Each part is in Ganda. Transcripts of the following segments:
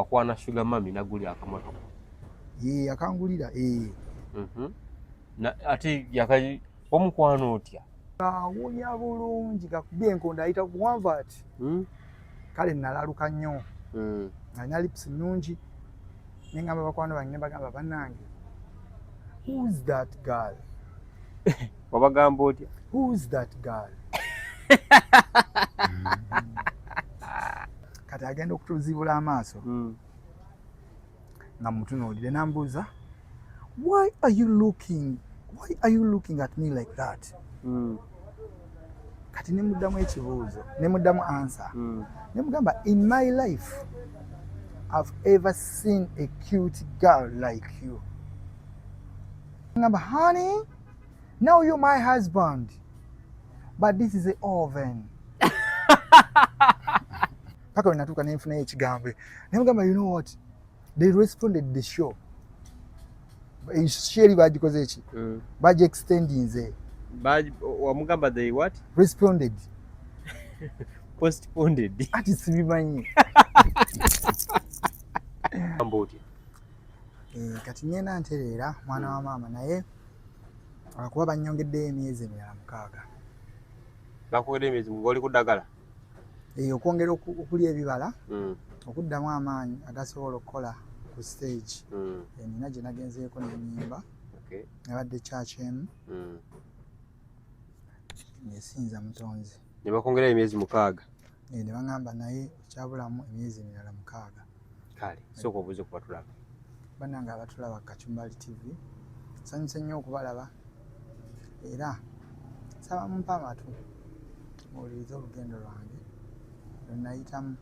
Wakwana sugar mummy nagulira akamotoka? Ye yakangulira eh. Ate yaka omukwano otya? Awunya bulungi, gakubye enkondo, ayita buwanvu ati. Kale nalaluka nnyo. Alina lips nnungi. Nengamba bakwano bange, nebagamba, "Bannange, who's that girl?" Wabagamba otya? "Who's that girl?" Kati agenda okutuzibula amaaso nga mutunuulire, nambuuza, "Why are you looking, why are you looking at me like that?" Kati nemuddamu ekibuuzo, nemuddamu answer. Nemugamba, "In my life I've ever seen a cute girl like you." Ngamba, "Honey, now you're my husband, but this is the oven." Paka we natuuka nenfunayo ekigambo, nemugamba, "You know what, they responded the show." Show eri bagikoze eki? Bagi extendinze. Wamugamba they what? Responded. Postponed. Ati sibimanyi. Gamba otya? Eh, kati ngenda ntereera, mwana wa maama, naye lwakuba bannyongeddeyo emyezi emirala 6. Bakwongedde emyezi, oli ku ddagala? Eh, okwongera okulya ebibala, okuddamu amaanyi agasobola okukola ku stage. Eh, nina gye nagenzeeko n'ennyimba. Nabadde church emu ngesinza Mutonzi. Ne bakwongerayo emyezi 6? Eh, ne baŋŋamba naye okyabulamu emyezi emirala 6. Kale sooka obuuze ku batulaba. Bannange abatulaba ku Kachumbali TV, nsanyuse nnyo okubalaba, era nsaba mumpe amatu muwulirize olugendo lwange lwe nayitamu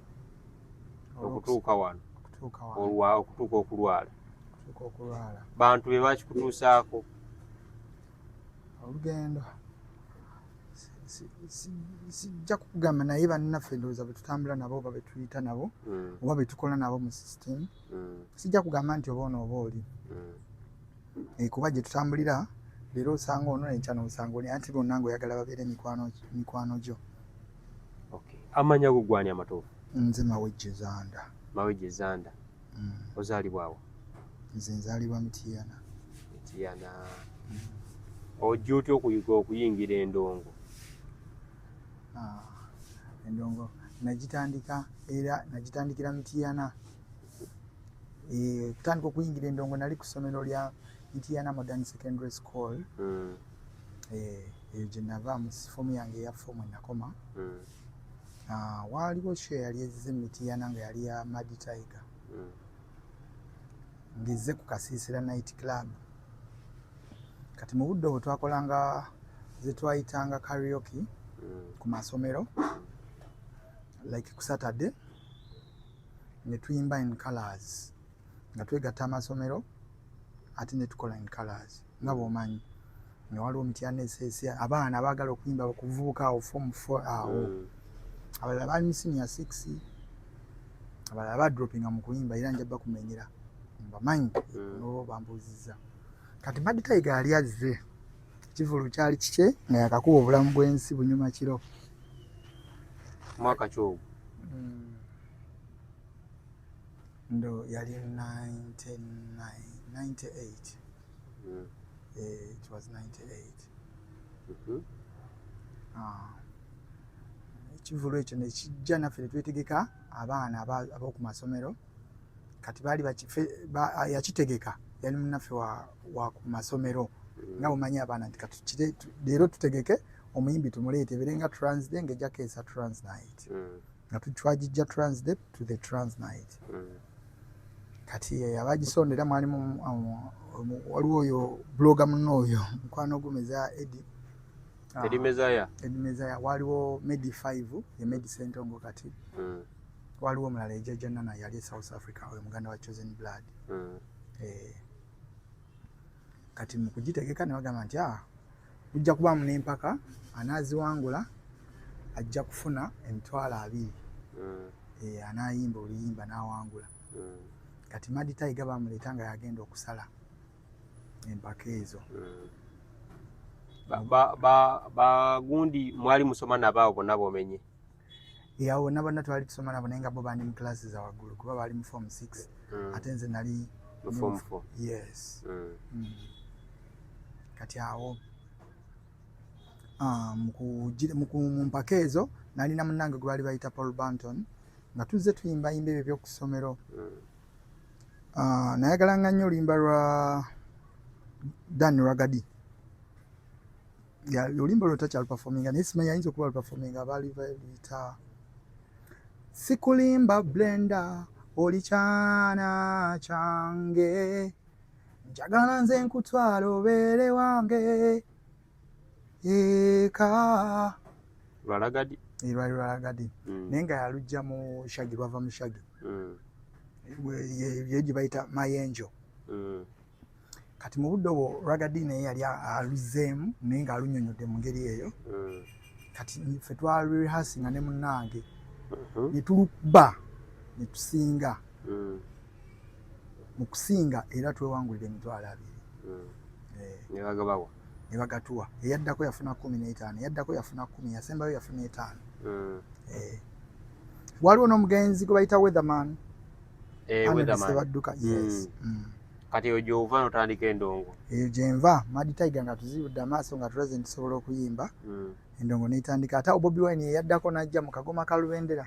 okutuuka wano. Okutuuka wano. Okutuuka okulwala. Okutuuka okulwala. Bantu be bakikutuusaako? Olugendo sijja kukugamba, naye bannaffe ndowooza bwe tutambula nabo oba be tuyita nabo oba be tukola nabo mu system. Sijja kugamba nti oba ono oba oli. Eh, kuba gye tutambulira leero osanga ono, enkya n'osanga oli, anti bonna ng'oyagala babeere mikwano gyo. Okay. Amannya go gwani amatuufu? Nze Mawejje Zanda. Mawejje Zanda. Ozaalibwawo? Nze nzaalibwa Mitiyana. Mitiyana. Ojja otya okuyiga okuyingira endongo? Ah, endongo nagitandika, era nagitandikira Mitiyana. Eh, kutandika okuyingira endongo nali ku ssomero lya Mitiyana Modern Secondary School. Eh, eyo gye nava mu foomu yange eya foomu enakoma. Ah, waaliwo show eyali ezze Mitiyana nga yali ya Mad Tiger, ngezze ku Kasiisira Night Club. Kati mu budde obwo twakolanga ze twayitanga karaoke ku masomero, like ku Saturday, ne tuyimba in colors nga twegatta amasomero, ate ne tukola in colors nga bw'omanyi nga waliwo Mityana eseesi, abaana abaagala okuyimba kuvubuka awo form four awo. Abalala bali mu senior six, abalala badropinga mu kuyimba, era nja bakumenyera mbamanyi. Nobo bambuuzizza. Kati Mad Tiger yali azze, ekivulu kyali kikye nga yakakuba Obulamu bw'ensi bunyuma kiro. Mwaka ki ogwo? Ndo yali 99, 98. Eh, it was 98. Ah. Ekivulu ekyo nekijja naffe netwetegeka abaana ab'oku masomero. Kati baali yakitegeka yali munaffe wa ku masomero, nga bumanyi abaana nti kati leero tutegeke omuyimbi tumuleete ebeere nga trans day, ng'ejja keesa trans night. Nga twagijja trans day to the trans night. Kati abagisondera mwalimu waliwo oyo blogger munno oyo mukwano gwo Mezaya Edi. Eddie Mezaya. Eddie Mezaya, waliwo Medi 5, ye Medi Sentongo kati. Waliwo omulala ejjajja Nana yali e South Africa, oyo muganda wa Chosen Blood. Eh, kati mu kugitegeka ne bagamba nti ah, kujja kubaamu n'empaka, anaaziwangula ajja kufuna 20,000. Eh, anaayimba oluyimba n'awangula. Kati Mad Tiger bamuleeta nga yagenda okusala empaka ezo. Bagundi mwali musoma nabo abo bonna bomenye? Awo bonna bonna twali tusoma nabo, naye nga bo bandi mu class za waggulu kuba baali mu form 6, ate nze nali mu form 4. Yes. Kati awo mu mpaka ezo nalina munnange gwe baali bayita Paul Banton, nga tuzze tuyimbayimba ebyo ebyoku ssomero. Nayagalanga nnyo oluyimba lwa Dan Ragadi. Oluyimba olwo takyaluperforminga, naye simanyi ayinza okuba luperforminga. Baali baluyita "Sikulimba Blenda, oli kyana kyange, njagala nze nkutwala obeere wange eka." Lwa Ragadi. Lwali lwa Ragadi, naye nga yalujja mu Shaggy, lwava mu Shaggy. Ye gye bayita "Mayenjo". Kati mu budde obwo Ragadi naye yali aluzzeemu, naye ng'alunyonyodde mu ngeri eyo. Kati ffe twalrehearsinga ne munnange, ne tulukuba ne tusinga. Mu kusinga era twewangulira 20,000. Ne bagabawa? Ne bagatuwa. Eyaddako yafuna 15, eyaddako yafuna 10, yasembayo yafuna 5. Waliwo n'omugenzi gwe bayita Weatherman. Weatherman. Sebadduka, yes. Kati eyo gy'ova n'otandika endongo? Eyo gyenva, Mad Tiger nga tuzibudde amaaso, nga tulaze nti tusobola okuyimba. Endongo netandika. Ate awo Bobi Wine yeyaddako n'ajja mu kagoma ka Lubendera,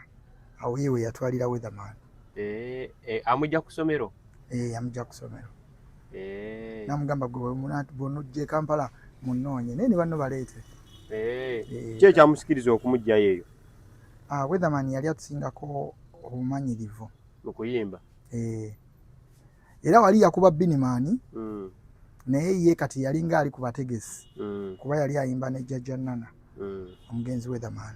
awo ye we yatwalira Weatherman. Amujja ku ssomero? Amujja ku ssomero. Namugamba, "Gwe bw'onojja e Kampala munoonye, naye ne banno baleete." Ki ekyamusikiriza okumuggyayo eyo? Ah, Weatherman yali atusingako obumanyirivu mu kuyimba. Era wali yakuba Binimani, naye ye kati yalinga ali ku bategesi, kuba yali ayimba ne Jjajja Nana, omugenzi Weatherman.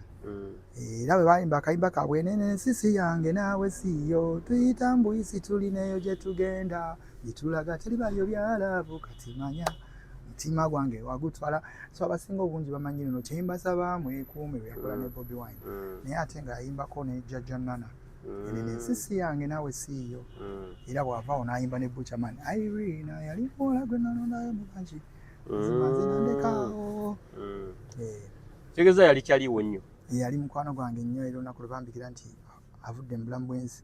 Era bwe bayimba akayimba kaabwe, "Nene ensisi yange naawe siiyo, tuyita mbuyisi, tulineeyo gye tugenda, gye tulaga teribayo byalaavu, kati manya mutima gwange wagutwala." So abasinga obungi bamanyi luno, "Kyembasaba mwekuume", bwe yakola ne Bobi Wine, naye ate ng'ayimbako ne Jjajja Nana, "Enene ensisi yange naawe siiyo". Era bw'avaawo n'ayimba ne Buchaman, "Irene yali muwala gwe nalondayo mu bangi, mazima nze nandekaawo." Kitegeeza yali kyaliwo nnyo? Yali mukwano gwange nnyo, era olunaku lwe bambikira nti avudde mu bulamu bw'ensi,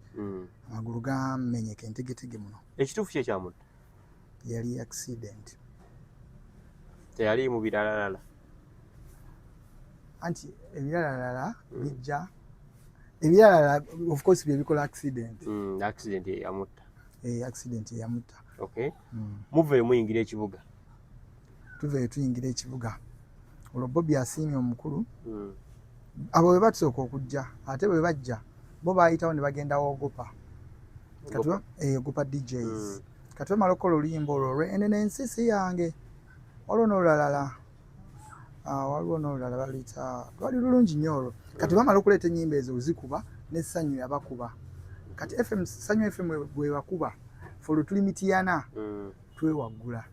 amagulu gamenyeka entegetege muno. Ekituufu ki ekyamutta? Yali accident. Teyali mu biralalala? Anti ebiralalala bijja, ebiralalala of course bye bikola accident. Accident eyamutta. Accident eyamutta. Okay. Muveeyo muyingira ekibuga. Tuveeyo tuyingira ekibuga. Olwo Bobi asiimye omukulu. Abo bwe batusooka okujja, ate bwe bajja bo baayitawo ne bagenda Ogopa. Ogopa DJs. Kati bamala okukola oluyimba olwo olwe "Enene ensisi yange", waliwo n'olulalala, waliwo n'olulala baluyita, lwali lulungi nnyo olwo. Kati bamala okuleeta ennyimba ezo ozikuba, n'essanyu yabakuba. Kati FM, Sanyu FM bwe bakuba, fe olwo tuli Mityana, twewaggula.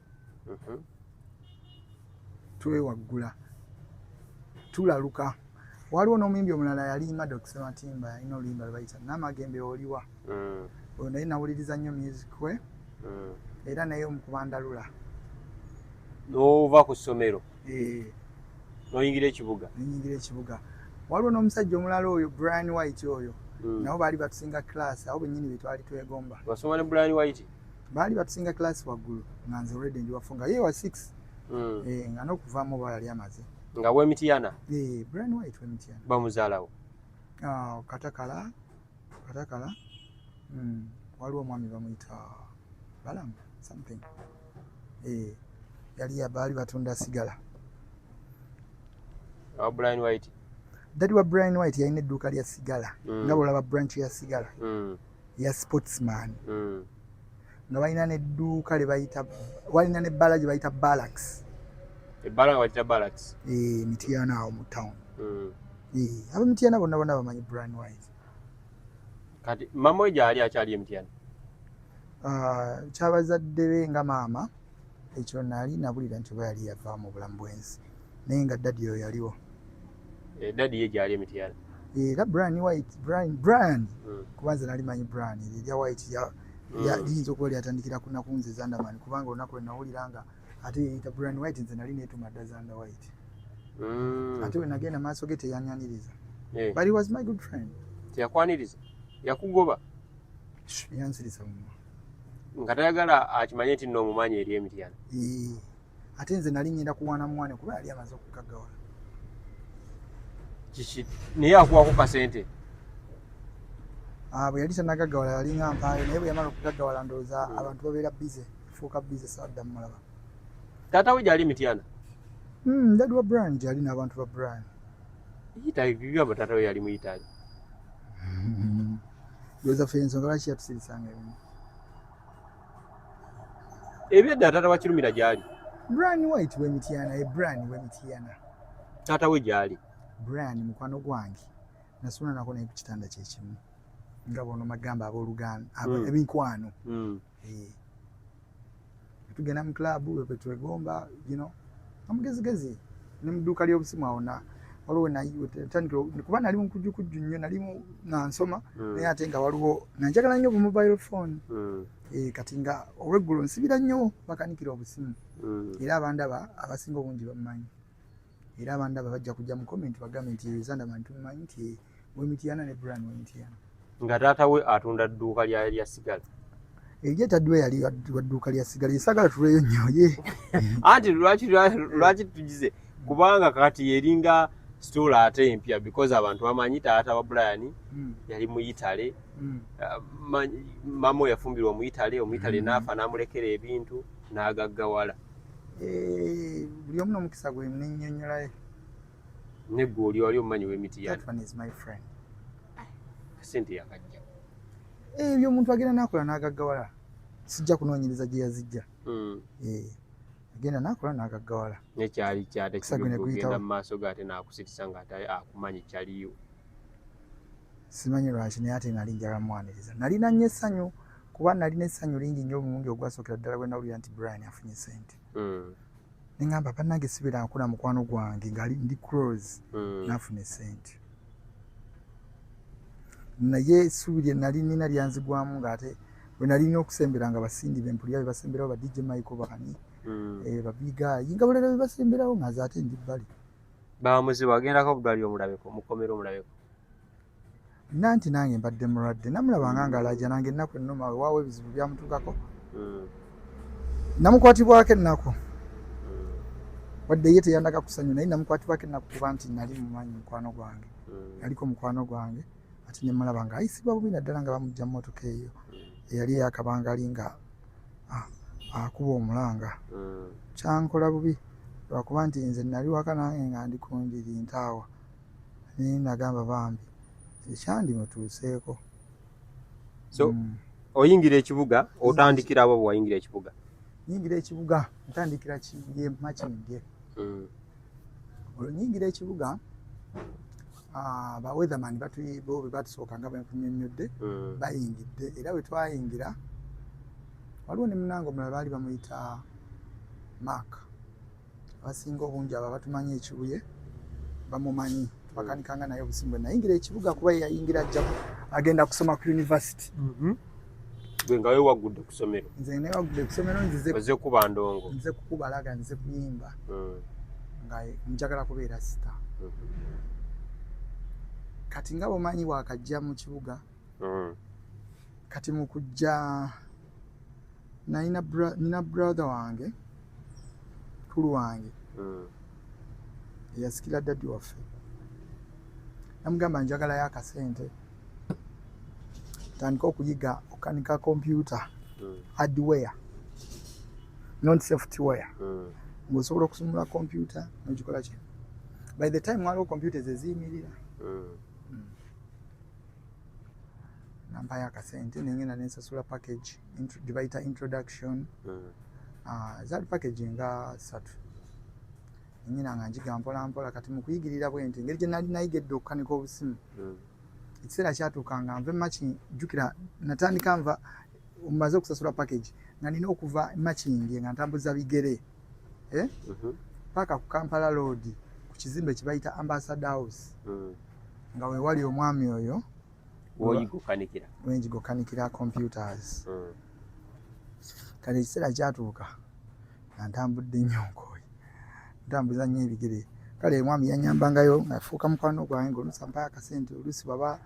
Twewaggula, tulaluka. Waliwo n'omuyimbi omulala yali Maddox Sematimba, yalina oluyimba lwe bayita "Namagembe Oliwa". Oyo naye nawuliriza nnyo music we, era naye omukubandalula. N'ova ku ssomero n'oyingira ekibuga. Nenyingira ekibuga. Waliwo n'omusajja omulala oyo Brian White oyo, nabo baali batusinga class, abo bennyini be twali twegomba. Wasoma ne Brian White? Baali batusinga class waggulu, nga nze already ndi wafu, nga ye wa 6. Nga n'okuvaamu oba yali amaze. Nga w'Emityana? Brian White w'Emityana. Bamuzaalawo? Ah, Katakala, Katakala. Waliwo omwami bamuyita Balamu something. Yali baali batunda sigala. Awa Brian White? Daddy wa Brian White yalina edduuka lya sigala, nga bwolaba branch ya sigala ya Sportsman, nga balina n'edduuka lye bayita, walina n'ebbala gye bayita Barracks. Ebbala nga bagiyita Barracks? Mityana awo mu town. Ab'Emityana bonna bonna bamanyi Brian White. Kati mama we gyali akyali Emityana? Ah, kyabazadde be nga maama ekyo nali nabulira nti oba yali yava mu bulamu bw'ensi, naye nga daddy oyo yaliwo. Daddy ye gyali Emityana? Era Brian White, Brian, kuba nze nali manyi Brian erya White liyinza okuba lyatandikira ku nakunze Zandaman, kubanga olunaku lwe nawulira nga ate yeyita Brian White, nze nali neetuma dda Zanda White. Ate we nagenda maaso ge teyanyaniriza. Eh. But he was my good friend. Teyakwaniriza, yakugoba? Yansirisa mumwa. Nga tayagala akimanye nti nno omumanyi eri emityana. Eh, ate nze nali ngenda kuwaana muwane kuba yali amaze okugaggawala. Kiki naye akuwako kasente? Ah, bwe yali tanagaggawala yalinga mpaayo, naye bwe yamala okugaggawala ndowooza abantu babeera busy, fuuka busy, saadda mulaba. Taata we gyali Mityana? Dadi wa Brian gyali n'abantu ba Brian. Bigamba taata we yali muyitaali. Ndowooza ffe ensonga lwaki yatusirisanga ebimu. Ebyedda taata wa Kirumira gyali? Brian White w'Emityana, ye Brian w'Emityana. Taata we gyali? Brian mukwano gwange, nasula nako naye ku kitanda kye kimu nga bono magamba abooluganda ebinkwano. Eh. Tugenda mu club bwe twegomba, amugezigezi ne mu dduuka ly'obusimu awo na waliwo natandikira kuba nali mukujjukujju nnyo, nali nga nsoma, naye ate nga waliwo nga njagala nnyo bu mobile phone. Eh, kati nga olweggulo nsibira nnyo bakanikira obusimu, era abandaba abasinga obungi bamumanyi, era abandaba bajja kujja mu comment bagambe nti Zanda tumumanyi nti w'Emityana ne Brian w'Emityana. Nga taata we atunda dduuka lya sigala? Eri etaddiwe yali wa dduuka lya sigala, esagala tulweyo nnyo ye. Anti lwaki tugize, kubanga kati eringa story ate empya, because abantu bamanyi taata wa Brian yali muyitale. Mama yafumbirwa omuyitale, omuyitale n'afa n'amulekera ebintu n'agaggawala. Eh, buli omu n'omukisa gwe nennyonnyolayo. Neggwe oli wali omumanyi w'Emityana? That one is my friend. Sente yakajja? Ebyo omuntu agenda n'akola n'agaggawala, sijja kunoonyereza gye yazijja. Eh, agenda n'akola n'agaggawala. Nekyali kyate Omukisa gwe ne guyitawo. kigenda mu maaso ge ate n'akusirisa nga ate akumanyi kyaliyo. Simanyi lwaki, naye ate nali njagala mwaniriza, nalina nnyo essanyu kuba nalina essanyu lingi nnyo omulundi ogwasookera ddala bwe nawulira nti Brian afunye sente, neŋŋamba bannange sibeera nkuna mukwano gwange ngaali ndi close n'afuna esente, naye essuubi lye nali nina lyanzigwamu ng'ate bwe nali nina okusembera nga basindi bempulira be basemberawo, ba DJ Michael bani, eh, babigayi nga balala be basemberawo, nga nze ate ndi bbali. Bamuzibu agendako obudwaliro omulabeko, mukomera omulabeko? Nanti nange mbadde mulwadde, namulabanga ng'alaja nange ennaku ennuma, waawo ebizibu byamutuukako, namukwatibwako ennaku, wadde ye teyandaga kusanyu, naye namukwatibwako ennaku kuba nti nali mumanyi mukwano gwange, yaliko mukwano gwange, ate ne mulaba nga ayisibwa bubi, naddala nga bamugja mu mmotoka eyo eyali eyakabangali nga akuba omulanga. Kyankola bubi lwakuba nti nze nali waka nange nga ndi ku ndiri ntaawa, naye nagamba bambi ekyandimutuuseeko. So oyingira ekibuga, otandikira abo bwe wayingira ekibuga? Nyingira ekibuga, ntandikira Kibuye, Makindye. Olwo nyingira ekibuga, ba weatherman bo be batusooka nga bwe nkunyonnyodde, bayingidde, era bwe twayingira waliwo ne munange omulala baali bamuyita Mark, abasinga obungi abo abatumanyi ekibuye bamumanyi, tubakanikanga naye obusimu. Bwe nayingira ekibuga, kuba ye yayingira ajja agenda kusoma ku university. Gwe nga wewaggudde ku ssomero? Nze newagudde ku ssomero, nzize Oze kuba ndongo. Nze kukubalaga, nze kuyimba, nga njagala kubeera star. Kati nga bwomanyi wakajja mu kibuga, kati mu kujja nina brother wange, mukulu wange eyasikira daddy waffe, namugamba njagalayo akasente tandika okuyiga okukanika kompyuta, hardware not software, ng'osobola okusumula kompyuta nogikola ki. By the time waliwo kompyuta ezo eziyimirira. Nampayo akasente nengenda nensasula package gye bayita introduction. Zaali package nga ssatu, nyina nga njiga mpola mpola. Kati mu kuyigirira bwe nti engeri gye nali nayiga edda okukanika obusimu, ekiseera kyatuuka nga nva emaki, jjukira natandika nva omaze okusasula package nga nina okuva Makindye nga ntambuza bigere, eh? Paka ku Kampala Road ku kizimbe kye bayita Ambassador House, nga wewali omwami oyo Woyiga okukanikira. Wenjiga okukanikira computers. Kale ekiseera kyatuuka nga ntambudde nnyo, nkooye, ntambuza nnyo ebigere. Kale mwami yanyambangayo ng'afuuka mukwano gwange, ng'oluusi ampayo akasente, oluusi bw'aba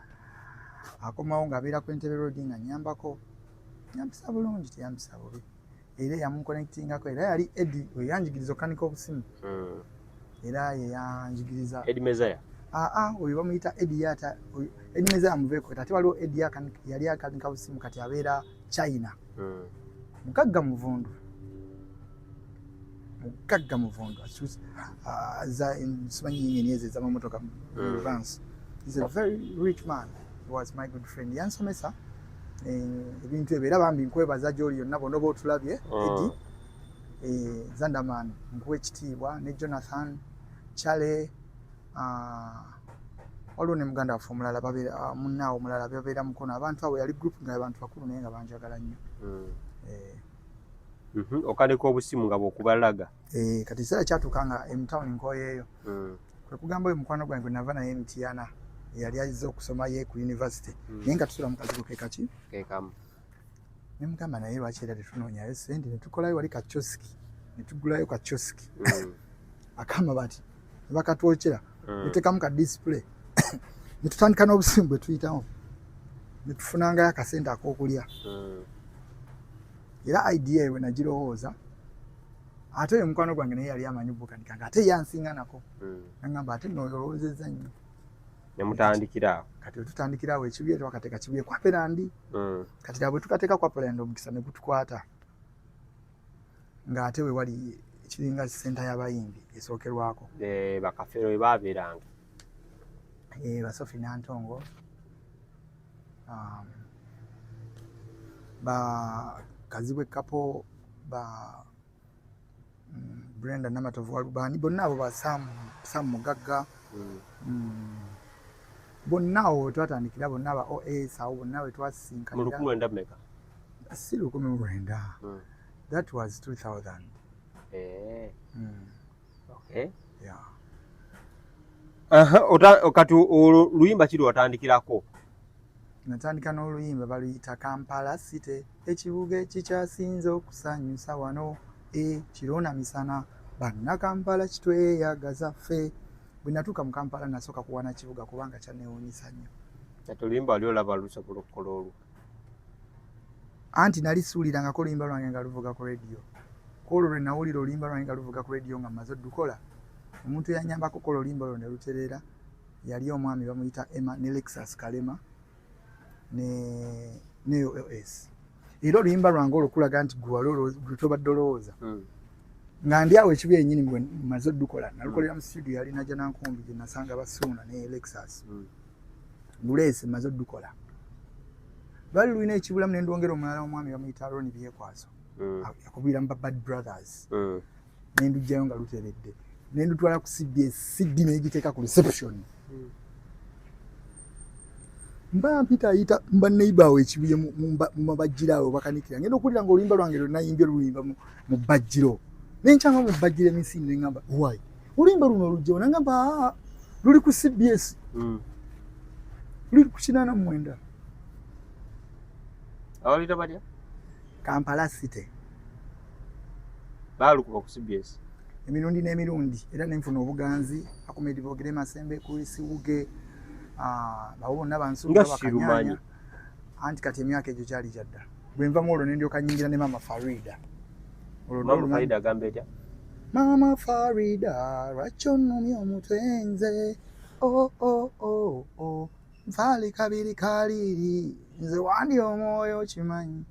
akomawo ng'abeera ku Entebbe Road nga nyambako. Yampisa bulungi, teyampisa bubi. Era yamuconnectingako era yali Eddie we yanjigiriza okukanika obusimu. Era ye yanjigiriza. Eddie Mezaya? Aa, oyo bamuyita Eddie ata Eddie Mezaya muveeko. Ate waliwo Eddie yali akanika busimu, kati abeera China. Mugagga muvundu, mugagga muvundu, za simanyi yingini ezo ez'amamotoka advance. He's a very rich man. He was my good friend, yansomesa ebintu ebyo. Era bambi nkwebaza gy'oli yonna bonna oba otulabye. Eddie Zandaman, nkuwa ekitiibwa, ne Jonathan Chale, waliwo ne muganda waffe omulala babeera munnaawe omulala babeera Mukono. Abantu abo yali group nga abantu bakulu naye nga banjagala nnyo. Okanika obusimu nga bwokubalaga. Kati ekiseera kyatuuka nga emutawuni nkoyeeyo. Kwe kugamba oyo mukwano gwange gwe nava naye Mityana, eyali azze okusoma ye ku university, naye nga tusula mu kazigo ke kaki. Kekamu. Ne mugamba, naye lwaki era tetunoonyayo sente ne tukolayo wali ka kiosk, ne tugulayo ka kiosk ak'amabaati ne bakatwokyera, netuteekamu ka display, ne tutandika n'obusimu bwe tuyitamu, ne tufunangayo akasente ak'okulya. Era idea eyo bwe nagirowooza, ate oyo mukwano gwange naye yali amanyi obukanika, nga ate yansinga nako. Nagamba, ate nno olowoozezza nnyo. Ne mutandikira awo. Kati wetutandikira awo Ekibuye, twakateeka Kibuye ku Upperland. Kati bwe tukateeka ku Upperland, omukisa ne gutukwata ng'ate we wali kiringa center y'abayimbi esookerwako. Bakafeero we baabeeranga. Basofi Nantongo, ba Kazibwe Kapo, ba Brenda Namatovu, Walubani, bonna abo, ba Sam, Sam Mugagga. Bonna awo wetwatandikira, bonna ba OS awo bonna mu wetwasisinkanira. 1900 meka? Si 1900. That was 2000. Yeah. Aha, kati olwo luyimba kiri watandikirako? Natandika n'oluyimba baluyita Kampala City, ekibuga ekikyasinze okusanyusa wano e kiro na misana, bannakampala kitweyagaza ffe. Bwe natuuka mu Kampala, nasooka kuwana kibuga kubanga kyanneewuunyisa nnyo. Kati oluyimba wali olaba lusobola okukola olwo? Anti nali siwulirangako oluyimba lwange nga luvuga ku rediyo. Ku olwo lwe nawulira oluyimba lwange nga luvuga ku rediyo nga mmaze oddukola, omuntu eyanyambako okukola oluyimba olwo ne lutereera yali omwami bamuyita Emma ne Lexus Kalema ne OS. Era oluyimba lwange olwo kulaga nti gwe wali gwe tobadde olowooza. Nga ndi awo Ekibuye yennyini gwe mmaze oddukola, nalukolera mu studio yali Najja Nankumbi gye nasanga Basuuna ne Lexus. Luleese mmaze oddukola, lwali lulina ekibulamu ne ndwongera omulala, omwami bamuyita Ronnie Byekwaso. Yakubira mu ba Bad Brothers. Ne ndugjayo nga luteredde, ne ndutwala ku CBS, CD negiteeka ku reception. Mba mpita ayita mba neighbor awo Ekibuye mu mabajjiro awo bakanikira, ngenda okuwulira nga oluyimba lwange lwenayimbye luyimba mu bbajjiro, nenkyanga mu bbajjiro emisinde, nengamba, why oluyimba luno olugjewo? Nangamba, aa, luli ku CBS. Luli ku 89. Awalira batya? Kampala City. Baalukuba ku CBS? Emirundi n'emirundi, era nenfuna obuganzi Akumedi Boogere, Masembe, Chris Wuge, abo bonna Nga sirumanyi. Bansubakanyanya. Anti kati emyaka egyo gyali gyadda. Bwe nvamu olwo ne ndyoka nyingira ne Mama Farida. Olwo Mama n'olumanyi. Farida agamba etya? Mama Farida, lwaki onnumya omutwe nze? Oh, oh, oh, oh. Nfaali kabiri kaliri nze wandi omwoyo kimanyi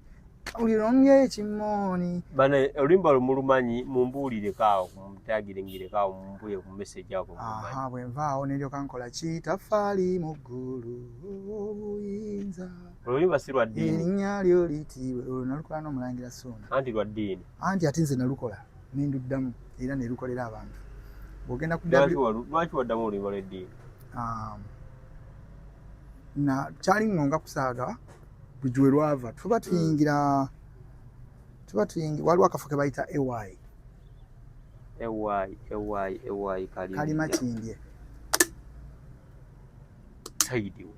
uliromye ekimooni. Bana, oluyimba lwo mulumanyi? Mumbuulireko awo, mutagiringireko awo, mumbuulire ku message awo bwe mulumanyi. Aha, bwe nvaawo ne ndyoka nkola kitafaali mu ggulu obuyinza. Oluyimba si lwa ddiini? Erinnya lyo litiibwe. Olwo nalukola n'omulangira Suuna. Anti lwa ddiini. Anti ate nze nalukola nenduddamu era nelukolera abantu bw'ogenda ku Lwaki lwaki waddamu oluyimba lw'eddiini? Na kyali nno nga kusaaga buli we lwava tuba tuyingira waliwo akafo ke bayita AY. Ey ey ey kali Kalima Kindye. Saidiwo.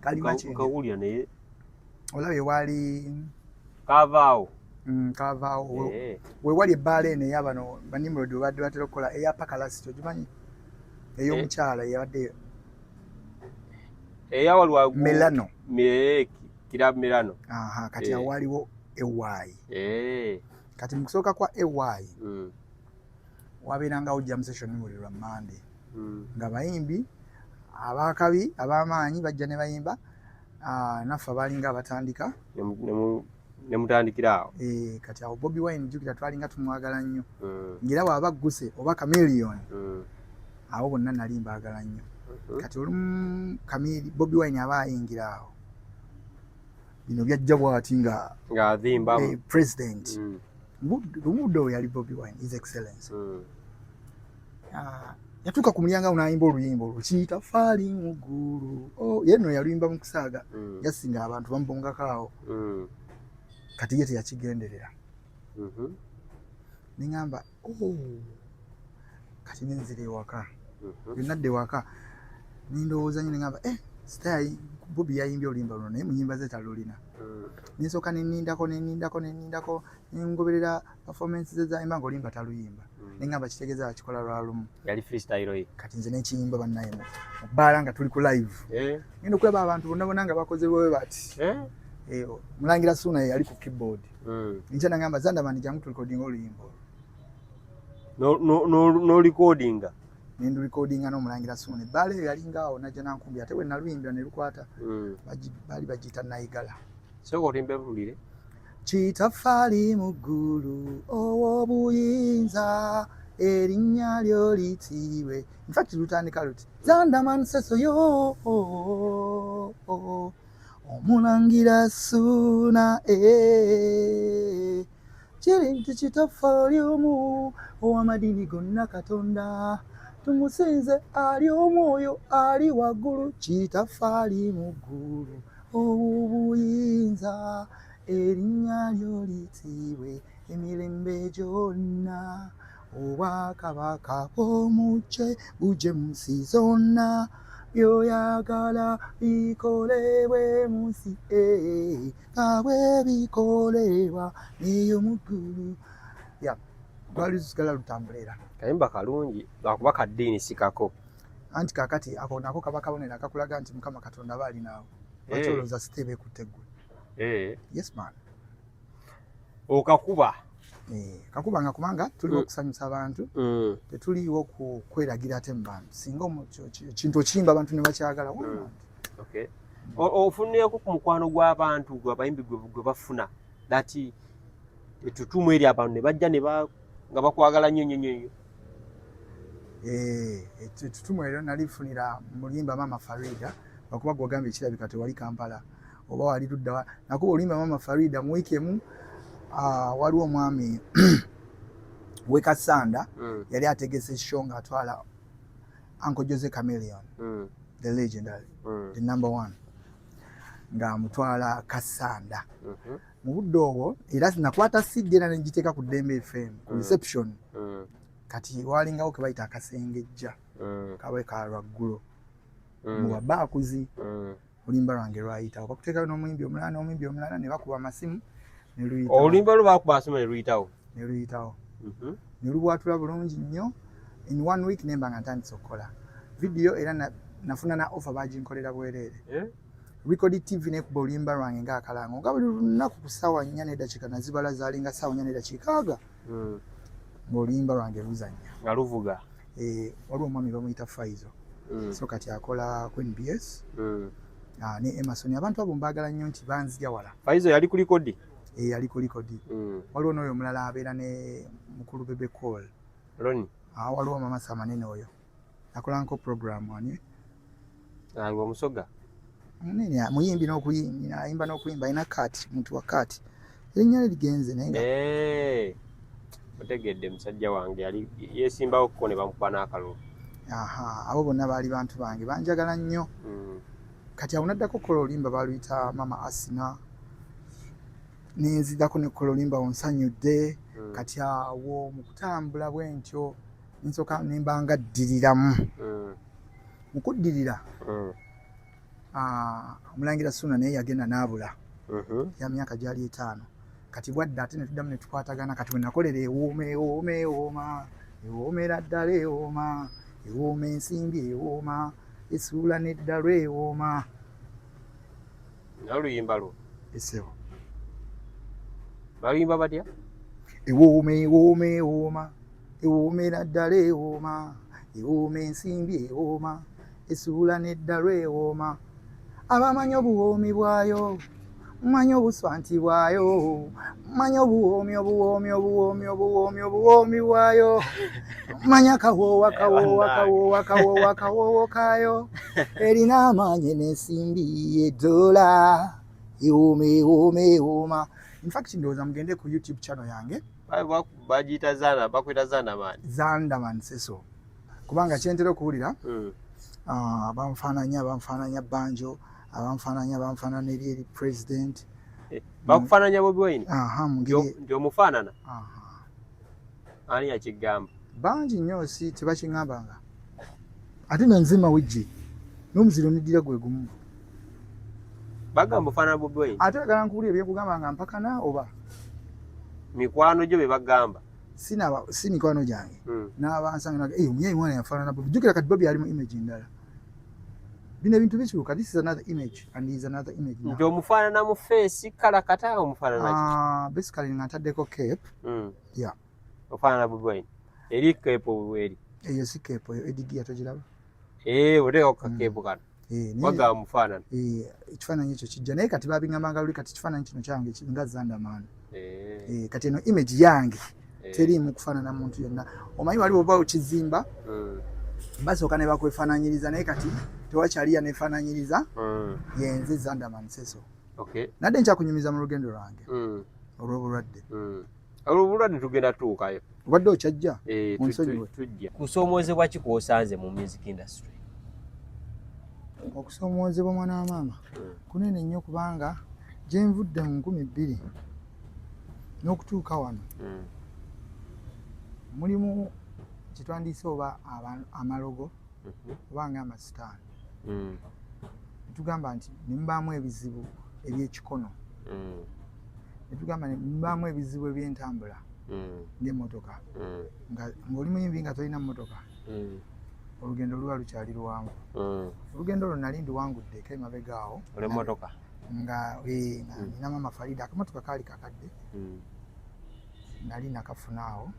Kalima Kindye. Kawulira naye. Olabye wali. Kavaawo. Kavaawo. We wali ebbaala eno eyabano banimrod webadde batera okukola eya Pakalast, ogimanyi? Ey'omukyala eyabadde Eyawaliwa Melano. Club Melano. Aha, kati awo waliwo AY. Kati mu kusooka kwa AY wabeerangawo jam session buli lwa Mande, nga bayimbi abakabi ab'amaanyi bajja ne bayimba, naffe abalinga abatandika Ne mutandikira awo. Kati awo Bobi Wine, jjukira twalinga tumwagala nnyo, ng'era bw'aba agguse oba Chameleone, abo bonna nali mbaagala nnyo. Kati olumu Bobi Wine aba ayingira awo, bino byajja bw'ati nga ng'azimbamu president. Lumudde oyo yali Bobi Wine, His Excellence. Yatuuka ku mulyango awo n'ayimba oluyimba olwo Kitafaali mu ggulu. Oh, ye nno yaluyimba mu kusaaga, yasinga abantu bamubongako awo. Kati ye teyakigenderera. Neŋŋamba, "Oh." Kati nenzira ewaka. Bwe nadda ewaka nendowooza nnyo, neŋŋamba, "Eh, star Bobi yayimbye oluyimba luno, naye mu nnyimba ze talulina." Nensooka nenindako, nenindako, nenindako, nengoberera performance ze zayimba ng'oluyimba taluyimba. Neŋŋamba kitegeeza akikola lwa lumu. Yali freestyle ye. Kati nze nenkiyimba, bannaye, mu bbaala nga tuli ku live. Ngenda okulaba abantu bonna bonna nga bakoze bwe bati. Mulangira Suuna ye yali ku keyboard. Enkya nagamba, "Zandamani, jangu tulikodinga oluyimba olwo." N'olikodinga. Nendulikodinga n'omulangira Suuna. Ebbaala eyo yalinga awo najja nankumbi, ate bwe naluyimbira ne lukwata. Baali bagiyita Naigala. Sooka olimbe bulire. Kitafaali mu ggulu ow'obuyinza, erinnya lyo litiibwe. Infact lutandika luti: Zandaman sesoyo omulangira Suuna, kiri nti kitaffe ali omu ow'amadiini gonna, Katonda tumusinze ali omwoyo ali waggulu. Kitaffe ali mu ggulu ow'obuyinza, erinnya lyo litiibwe emirembe gyonna, obwakabaka bw'omukye buje mu nsi zonna, byoyagala bikolebwe mu nsi nga bwe bikolebwa eyo mu ggulu. Ya lwali lusigala lutambula era. Kayimba kalungi lwakuba kaddiini sikako. Anti kakati ako nako kaba kabonero akakulaga nti Mukama Katonda aba alinaawo. Lwaki olowooza siteeba ekutte ggwe? Yes man. Okakuba. Kakuba nga kubanga tuliwo okusanyusa abantu, tetuliiwo ku kweragira ate mu bantu. Singa ekintu okiyimba abantu ne bakyagala, why not? Okay. Ofunireko ku mukwano gw'abantu gwe abayimbi gwe bafuna that etutumu eri abantu ne bajja ne nga bakwagala nnyo nnyo nnyo? Ettutumu eryo nalifunira mu luyimba Mama Farida, lwakuba gwogambye kirabika tewali Kampala oba wali luddawa. Nakuba oluyimba Mama Farida mu wiiki emu, waliwo omwami wekasanda yali ategese show ng'atwala Uncle Jose Chameleone, the legendary, the number one, ng'amutwala Kasanda. Mu budde obwo era nakwata CD era negiteeka ku Ddembe FM ku reception. Kati walingawo ke bayita akasengejja, kabe ka lwaggulo mu babaakuzi. Oluyimba lwange lwayitawo, bakuteekayo n'omuyimbi omulala n'omuyimbi omulala ne bakuba amasimu ne luyitawo. Oluyimba lwo bakuba asimu ne luyitawo? Ne luyitawo ne lubwatula bulungi nnyo. In one week nemba nga ntandise okukola vidiyo, era nafuna na offer, baginkolera bwereere. Record TV nekuba oluyimba lwange ng'akalango nga buli lunaku ku ssaawa 4 n'eddakiika, nazibala zaalinga ssaawa 4 n'eddakiika aga, ng'oluyimba lwange luzannya. Nga luvuga. Waliwo omwami bamuyita Faizo, so kati akola ku NBS, ne Emerson. Abantu abo mbaagala nnyo nti banzija wala. Faizo yali ku Record? Yali ku Record. Waliwo n'oyo omulala abeera ne mukulu Bebe Cool. Roni. Waliwo amamasa amanene, oyo akolanko program ani? Ali omusoga. Munene, muyimbi n'okuyimba, ayimba n'okuyimba, alina kaati, muntu wa kaati, erinnya lye ligenze naye nga Otegedde musajja wange yali yeesimbawo ko ne bamukuba n'akalulu. Aha, abo bonna baali bantu bange, banjagala nnyo. Kati awo naddako okukola oluyimba baluyita Mama Asina, nenzidako nekukola oluyimba Onsanyudde. Kati awo mu kutambula bwe ntyo nsooka nembanga ddiriramu. Mu kuddirira, omulangira Suna naye yagenda n'abula ya myaka gyali 5. Kati bwadda ate netuddamu netukwatagana. Kati bwe nakolera Ewooma, ewooma, ewooma, ewoomera ddala, ewooma. Ewooma ensimbi ewooma, esuula n'eddalu ewooma. Naluyimba lwo. Esebo. Baluyimba batya? Ewooma ewooma ewooma, ewoomera ddala ewooma, ewooma ensimbi ewooma, esuula n'eddalu ewooma. Abamanyi obuwoomi bwayo, mmanyi obuswanti bwayo, mmanyi obuwoomi obuwoomi obuwoomi obuwoomi obuwoomi bwayo, mmanyi akawoowa kawoowa kawoowa kawoowa kawoowo kaayo, erina amaanyi n'ensimbi edola, ewooma ewooma ewooma. In fact ndowooza mugende ku YouTube channel yange. Bagiyita Zana, bakwita Zanaman. Zandaman Seso, kubanga kyentera okuwulira banfaananya Banjo, abanfaananya banfaanana eri eri president. Bakufaananya Bobi Wine? Aha, mu ngeri Nti omufaanana? Aha. Ani yakigamba? Bangi nnyo, si tebakiŋŋambanga, ate nenzima wejje n'omuziro neddira gwe gumu. Bagamba ofaanana Bobi Wine? Ate oyagala nkuwulira ebyenkugamba nga mpakana oba? Mikwano gyo be bagamba. Si mikwano gyange, n'abansanga, omuyayi mwana yafaanana Bobi. Jjukira kati Bobi ali mu image ndala, bino ebintu bikyuka. This is another image and is another image now. Nti omufaanana mu face kalakata, omufaanana ki? Ah, basically nga ntaddeko cape. Yeah. Ofaanana Bobi Wine eri cape eri? Eyo si cape, eyo headgear, togiraba? Eh, oteekako ka cape kano. Bagamba mufaanana. Eh, ekifaananyi ekyo kijja, naye kati babiŋŋambanga luli. Kati ekifaananyi kino kyange nga Zandaman. Eh, kati eno image yange teriimu kufaanana muntu yenna. Omanyi wali oba okizimba, basooka ne bakwefaananyiriza, naye kati tewakyali yaneefaananyiriza. Yenze Zandaman Seso. Nadde nkyakunyumiza mu lugendo lwange olw'obulwadde. Olw'obulwadde tugenda tutuukayo. Obadde okyajja? Eh, Munsonyiwe. Tujja. Kusoomoozebwa ki kw'osanze mu music industry? Okusoomoozebwa, mwana wa maama, kunene nnyo, kubanga gye nvudde mu 2000 n'okutuuka wano, mulimu kyetwandiise oba amalogo oba nga amasitaani. Netugamba nti nemubaamu ebizibu ebyekikono, netugamba nemubaamu ebizibu ebyentambula ng'emmotoka, ng'oli muyimbi nga tolina mmotoka, olugendo luba lukyali luwanvu. Olugendo olwo nali ndiwanguddeko emabega awo. Olw'emmotoka? Nga nga nina mama Farida, akamotoka kaali kakadde, nali nakafuna awo,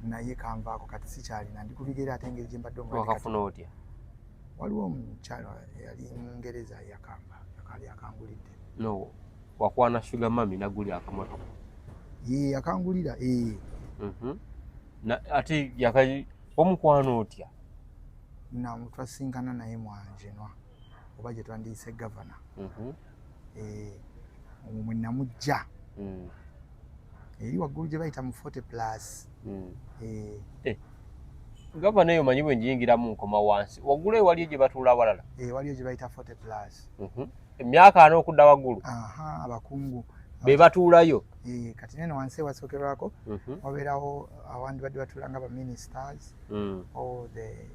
naye kanvaako. Kati sikyalina, ndi kubigere, ate engeri gye mbadde omulwadde kati. Wakafuna otya? Waliwo omukyala eyali Mungereza yakamba, yakali akangulidde. No wakwana sugar mummy nagulira akamotoka? Ye yakangulira, ee. Ate omukwano otya? Twasinkana naye mwanjenwa oba gye twandiyise gavana. Omwo mwe namujja, eri waggulu gye bayita mu 40 plus. Gavana eyo manyi bwe njiyingiramu nkoma wansi waggulu, eyo waliyo gye batuula awalala? Waliyo gye bayita 40 plus. Emyaka 40 okudda waggulu? Aha, abakungu. Be batuulayo? Kati neno wansi ewasookerwako wabeerawo awandibadde batuula nga ba ministers or the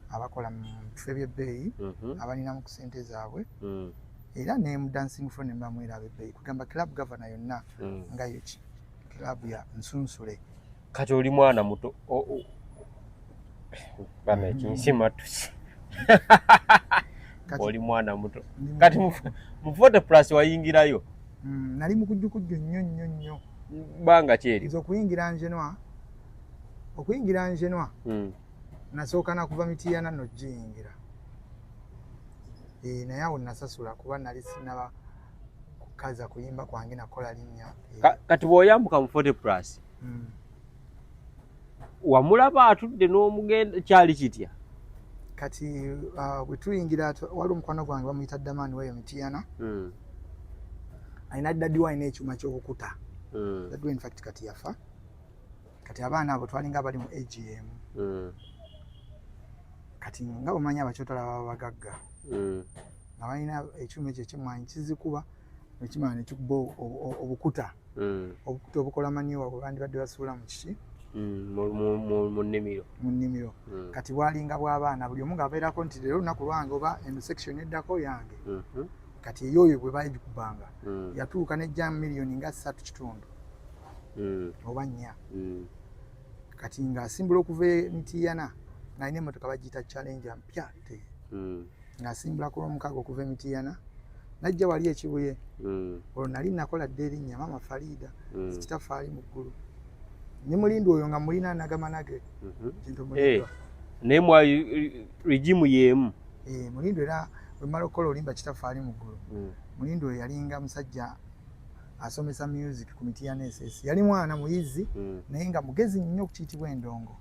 abakola mu bifo ebyebbeeyi, abalinamu ku ssente zaabwe, era ne mu dancing floor ne mubamu era ab'ebbeeyi. Kugamba club Governor yonna nga yo club ya nsunsule. Kati oli mwana muto, bana ekinsimatusi. Oli mwana muto. Kati mu 40 plus wayingirayo? Nali mukujjukujju nnyo nnyo nnyo. Bbanga ki eryo? Nze okuyingira njenwa, nasooka nakuva Mitiyana nogiyingira. Eh, naye awo nasasula kuba nali sinaba kukaza kuyimba kwange nakola linnya. Kati bw'oyambuka mu 40 plus, wamulaba atudde n'omugenda, kyali kitya? Kati bwe tuyingira, waliwo omukwano gwange bamuyita Damani weyo Mitiyana, alina daddy we alina ekyuma ky'obukuta. Daddy we in fact kati yafa. Kati abaana abo twalinga abali mu agm. Kati nga bwemanyi abakyotala baba bagagga, nga balina ekyuma ekyo ekyemwanyi kizikuba nekimala nekikuba obukuta, obukuta obukola manure bwe bandibadde basuula mu kiki? Mu nnimiro. Mu nnimiro. Kati bwalinga bw'abaana, buli omu ng'abeerako nti leero olunaku lwange oba eno section eddako yange. Kati eyoyo bwe bagikubanga, yatuuka nejja miliyoni nga 3.5 oba 4. Kati ng'asimbula okuva e Mitiyana. Ng'alina emmotoka bagiyita Challenger mpya te. Ng'asimbula ku Lwomukaaga okuva e Mityana n'ajja wali e Kibuye. Olwo nali nakola dda erinnya Maama Fariida, kitaffe ali mu ggulu. Ne Mulindwa oyo nga mulina nagamanage. Kintu Mulindwa. Naye mwali regime y'emu. Mulindwa era bwe mmala okukola oluyimba kitaffe ali mu ggulu. Mulindwa oyo yalinga musajja asomesa music ku Mityana SS. Yali mwana muyizi naye nga mugezi nnyo okukiyitibwa endongo.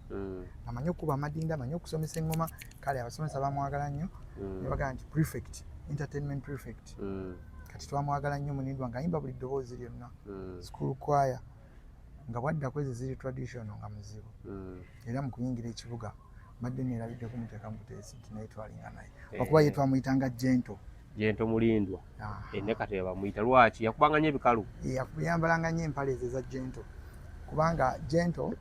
Amanyi okukuba amadinda, amanyi okusomesa eŋŋoma, kale abasomesa bamwagala nnyo. Ne bagamba nti prefect, entertainment prefect. Kati twamwagala nnyo Mulindwa ng'ayimba buli ddoboozi lyonna. School choir nga bwadda ku ezo ziri traditional nga muzibu. Era mu kuyingira ekibuga mbadde neerabidde kumuteeka mu buteesi nti naye twalinga naye. Okuba ye twamuyitanga Gentle. Gentle Mulindwa. Ne kati bamuyita lwaki? Yakubanga nnyo ebikalu. Yambalanga nnyo empale ezo eza Gentle. Kubanga Gentle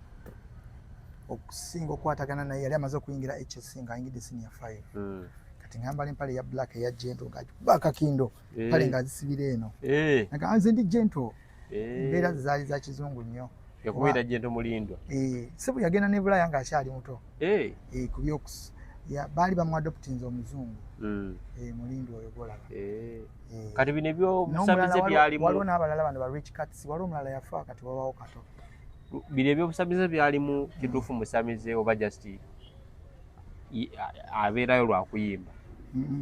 okusinga okukwatagana naye yali amaze okuyingira HSC ng'ayingidde senior 5. Kati ng'ayambala empale eya black eya Gentle ng'agikuba akakindo, empale ng'azisibira eno. Nga nze ndi Gentle. Embeera ze zaali za kizungu nnyo. Yakubeera Gentle Mulindwa. Ssebo yagenda ne Bulaaya ng'akyali muto. Ku byokus baali bamuadoptinze omuzungu. Mulindwa oyo gw'olaba. Kati bino eby'obusamize byalimu. Waliwo n'abalala bano ba Rich Cats, waliwo omulala yafa kati wabawo kato. Bino eby'obusamize byalimu kituufu musamize oba just abeerayo lwa kuyimba?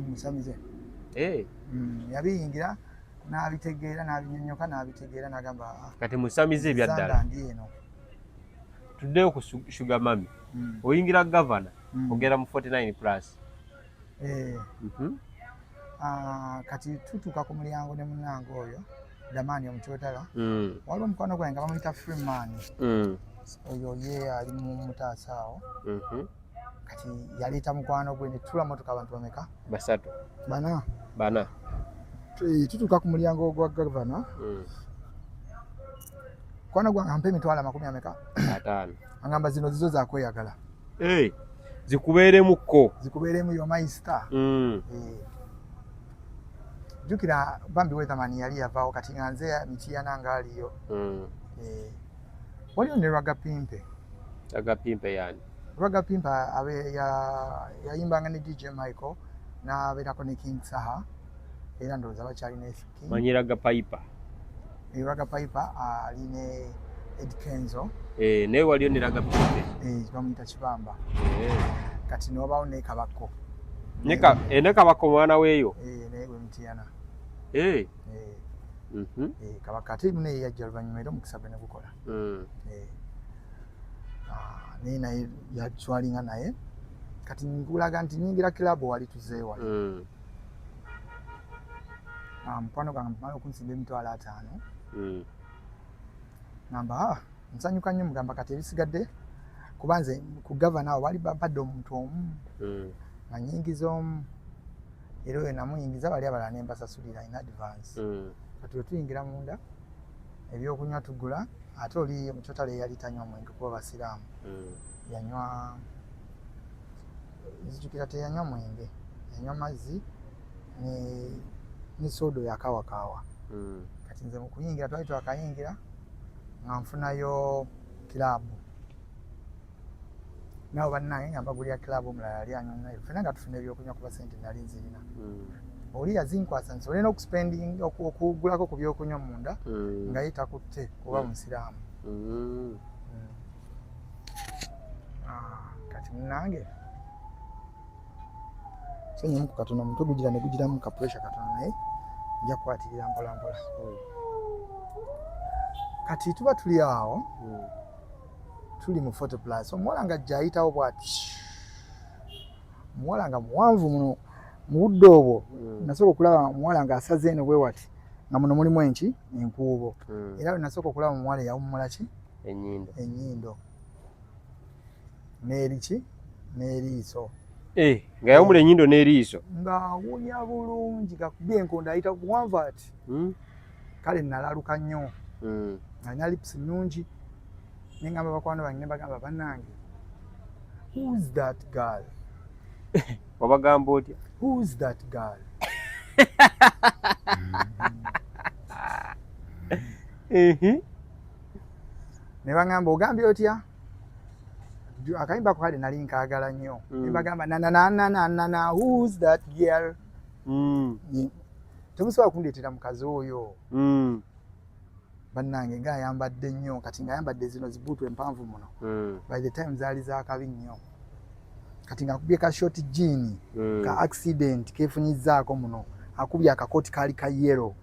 Musamize. Yabiyingira n'abitegeera n'abinyonnyoka n'abitegeera n'agamba kati musamize ebyaddala. Ndi eno. Tuddeyo ku Sugar Mummy. Oyingira Gavana, ogenda mu 49 plus. Kati tutuuka ku mulyango ne munnange oyo Damani omukyotala. Waliwo omukwano gwange nga bamuyita Freeman. Oyo ye ali mu mutaasa awo. Kati yaleeta mukwano gwe ne tutula mmotoka abantu bameka? 3. 4. 4. Tutuuka ku mulyango gwa Gavana. Mukwano gwange ampa emitwalo 50 ameka? 5. Angamba zino zizo za kweyagala. Zikubeeremu ko. Zikubeeremu yo my star. Jjukira Bambi Weatherman yali yavaawo kati nga nze Mityana ng'aliyo. Waliwo ne Rwaga Pimpe. Rwaga Pimpe yani? Rwaga Pimpe yayimbanga ne DJ Michael n'abeerako ne King Saha era ndowooza bakyali ne King. Manyi Rwaga Piper. Rwaga Piper ali ne Ed Kenzo. Naye waliyo ne Rwaga Pimpe. Bamuyita Kibamba. Kati ne wabaawo ne Kabako. Ne Kabako mwana weeyo. Naye gwe Mityana. Kabaka ate naye yajja oluvannyuma era omukisa gwe ne gukola. Naye naye yatwalinga naye. Kati nkulaga nti nnyingira club wali tuzeewo wali. Mukwano gwange mala okunsimba emitwalo 5. Ngamba nsanyuka nnyo mugamba kati ebisigadde kuba nze ku Gavana awo bali bampadde omuntu omu. Nga nnyingiza omu. Era oyo namuyingiza bali abalala ne mbasasulira in advance. Kati bwe tuyingira munda ebyokunywa tugula ate oli mukyotale yali tanywa mwenge kuba basiraamu. Yanywa nzijukira teyanywa mwenge, yanywa mazzi ne soda oyo akawakaawa. Kati nze mu kuyingira twali twakayingira nga nfunayo kiraabu. Nabo bannange nga mbagulira kiraabu omulala yali anywa naye ffenna nga tufuna ebyokunywa kuba ssente nali nzirina. Oli yazinkwasa nsobole n'okuspending okugulako ku byokunywa munda nga ye takutte kuba musiraamu. Kati munnange sonyimuku katono omutwe gugira ne gugiramu ka pressure katono naye nja kukwatirira mpola mpola. Kati tuba tuli awo tuli mu 40 plus omuwala nga ajja ayitawo bw'ati omuwala nga muwanvu muno mu budde obwo nasooka okulaba omuwala ng'asaze eno bwe wati nga muno mulimu enki enkuubo era bwe nasooka okulaba omuwala eyawummula ki ennyindo n'eriki n'eriiso nga yawummula ennyindo n'eriiso ng'awunya bulungi gakubye enkondo ayita buwanvu ati kale nalaluka nnyo alina lips nnungi ne ngamba bakwano bange ne bagamba bannange who's that girl? Wabagamba otya? Who's that girl? Ne bagamba ogambye otya? Akayimba ako kale nali nkaagala nnyo. Nembagamba, "Nananananana, who's that girl?" Temusobola kundeetera mukazi oyo. Bannange, ngaayambadde nnyo kati, ngaayambadde zino zibuutu empanvu muno. By the time zaali zakabi nnyo. Kati ngaakubye ka short jean ka accident keefunyizzaako muno, akubye akakooti kaali ka yellow,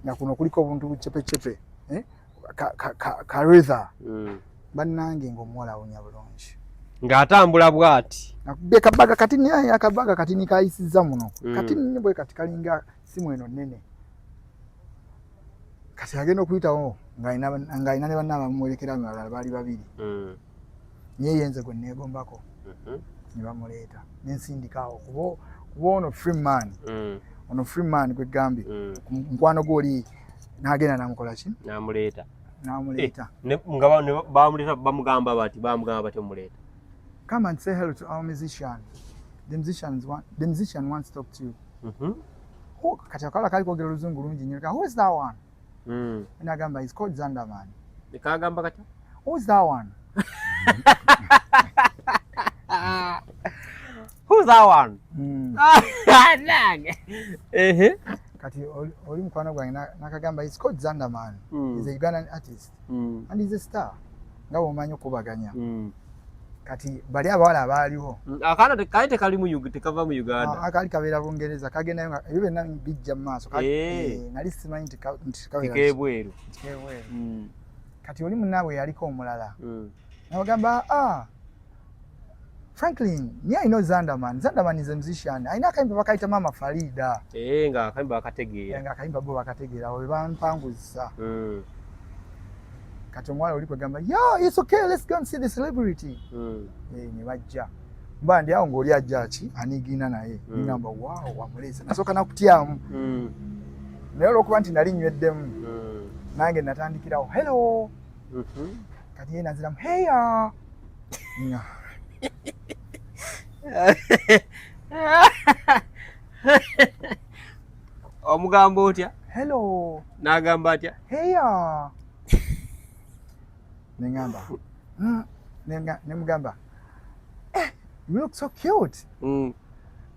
Nga kuno kuliko obuntu bucepecepe, eh? Ka leather. Bannange, ng'omuwala awunya bulungi. Ng'atambula bw'ati. Akubye kabaga katini, ayi, akabaga katini kayisizza muno. Katini nnyo bwe kati, kalinga simu eno nnene. Kati agenda okuyitawo ng'alina ne banne abamuwerekera abalala baali babiri. Naye yenze gwe neegombako. Ne bamuleeta nensindika awo kuba ono Freeman, ono Freeman gwe gambye, mukwano gwoli n'agenda namukola ki? N'amuleeta. N'amuleeta. Nga bamuleeta, bamugamba bati omuleeta. "Come and say hello to our musician. The musician wants to talk to you." Oh, kati akawala kali kwogera oluzungu lungi nnyo. "Who is that one?" Nagamba, "He's called Zanderman." Kagamba katya? "Who is that one?" "Who's that one?" Nange. Ehe. Kati oli mukwano gwange nakagamba, "He's called Zanderman. He's a Ugandan artist and he's a star." Nga bw'omanyi okubaganya. Kati bali abawala abaaliwo, Akaana kali tekali mu tekava mu Uganda. Akaali kabeera Bungereza, kagendayo nga ebyo byonna bijja mu maaso. Eh. Eh, nali simanyi nti kabeera Tikebweru. kebweru. Kati oli munnaabwe yaliko omulala nabagamba, "Ah, Franklin, me, I know Zanderman. Zanderman is a musician, alina akayimba bakayita Mama Farida." Eh, nga akayimba bakategeera. Nga akayimba bo bakategeera, we bampanguzisa. Kati omuwala oli kwegamba, "Yo, it's okay, let's go and see the celebrity." Eh, ne bajja, mba ndi awo ng'oli ajja ki anigiina naye. Ngamba, "Wow, wamuleese." Nasooka nakutyamu, naye olwokuba nti nali nnyweddemu, nange natandikirawo, "Hello." Kati ye naziramu, "Heya." Nga Omugamba otya? "Hello." N'agamba atya? "Heya." Neŋŋamba, nemugamba, "Eh, you look so cute."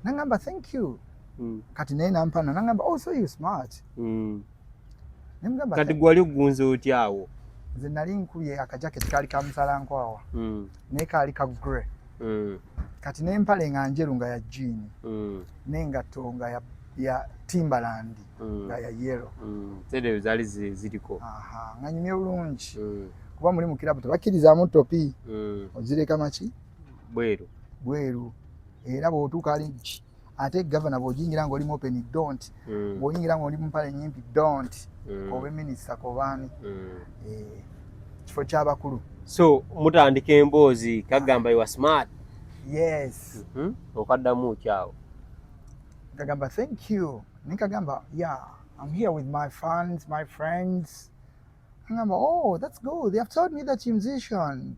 Nangamba, "Thank you." Kati naye nampana nangamba, "Oh, so you smart." Nemugamba, Kati gwali ogunze otya awo? Nze nali nkubye akajaketi kaali ka musalankwawa, naye kaali ka grey. Kati n'empale nga njeru nga ya jean, n'engatto nga ya Timberland, nga ya yellow. Sente zaali ziriko. Aha, nga nyumye bulungi. Kuba muli mu kirabu tebakkirizaamu topi. Ozireka maki? Bweru. Bweru. Era bw'otuuka ali ate gavana, bw'ojingira ng'oli mu open, don't. Bw'oyingira ng'oli mu mpale nyimpi, don't. Oba minisita kobaani. Eh, kifo ky'abakulu. So mutandika emboozi, kagamba you are smart. Yes. Okaddamu ki awo? Kagamba, "Thank you." Nikagamba, "Yeah, I'm here with my fans, my friends." Ngamba, "Oh, that's good. They have told me that you're a musician."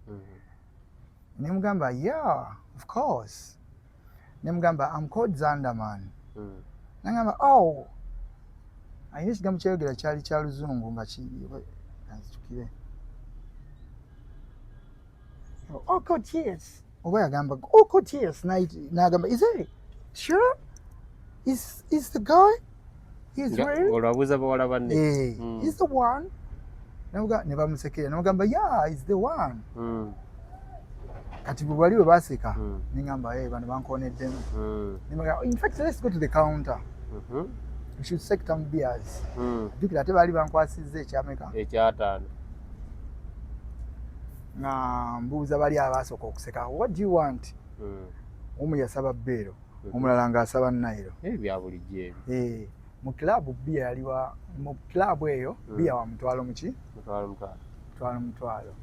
Nemugamba, "Yeah, of course." Nemugamba, "I'm called Zanderman." Nangamba, "Oh." Alina ekigambo kyayogera kyali kya luzungu nga kanzijukire. "Oh, God, yes." Oba yagamba, "Oh, God, yes." N'agamba, "Is it? Sure? Is the guy? He's real?" Olwo abuuza bawala banne. Eh, "He's the one." Ne bamusekera. Namugamba, "Yeah, he's the one." Kati bwe bali bwe baseka, nengamba, "Hey, bano bankoneddemu." Nemugamba, "In fact, let's go to the counter. We should take some beers." Jjukira ate baali bankwasizza ekyameka? Ekyataano. Nga mbuuza bali abaasooka okuseka, "What do you want?" Omu yasaba Bell, omulala ng'asaba Nile. Ebya bulijjo ebyo. Eh, mu kilabu bbiya yali wa, mu kilabu eyo, bbiya wa mutwalo muki? Mutwalo mutwalo. Mutwalo mutwalo.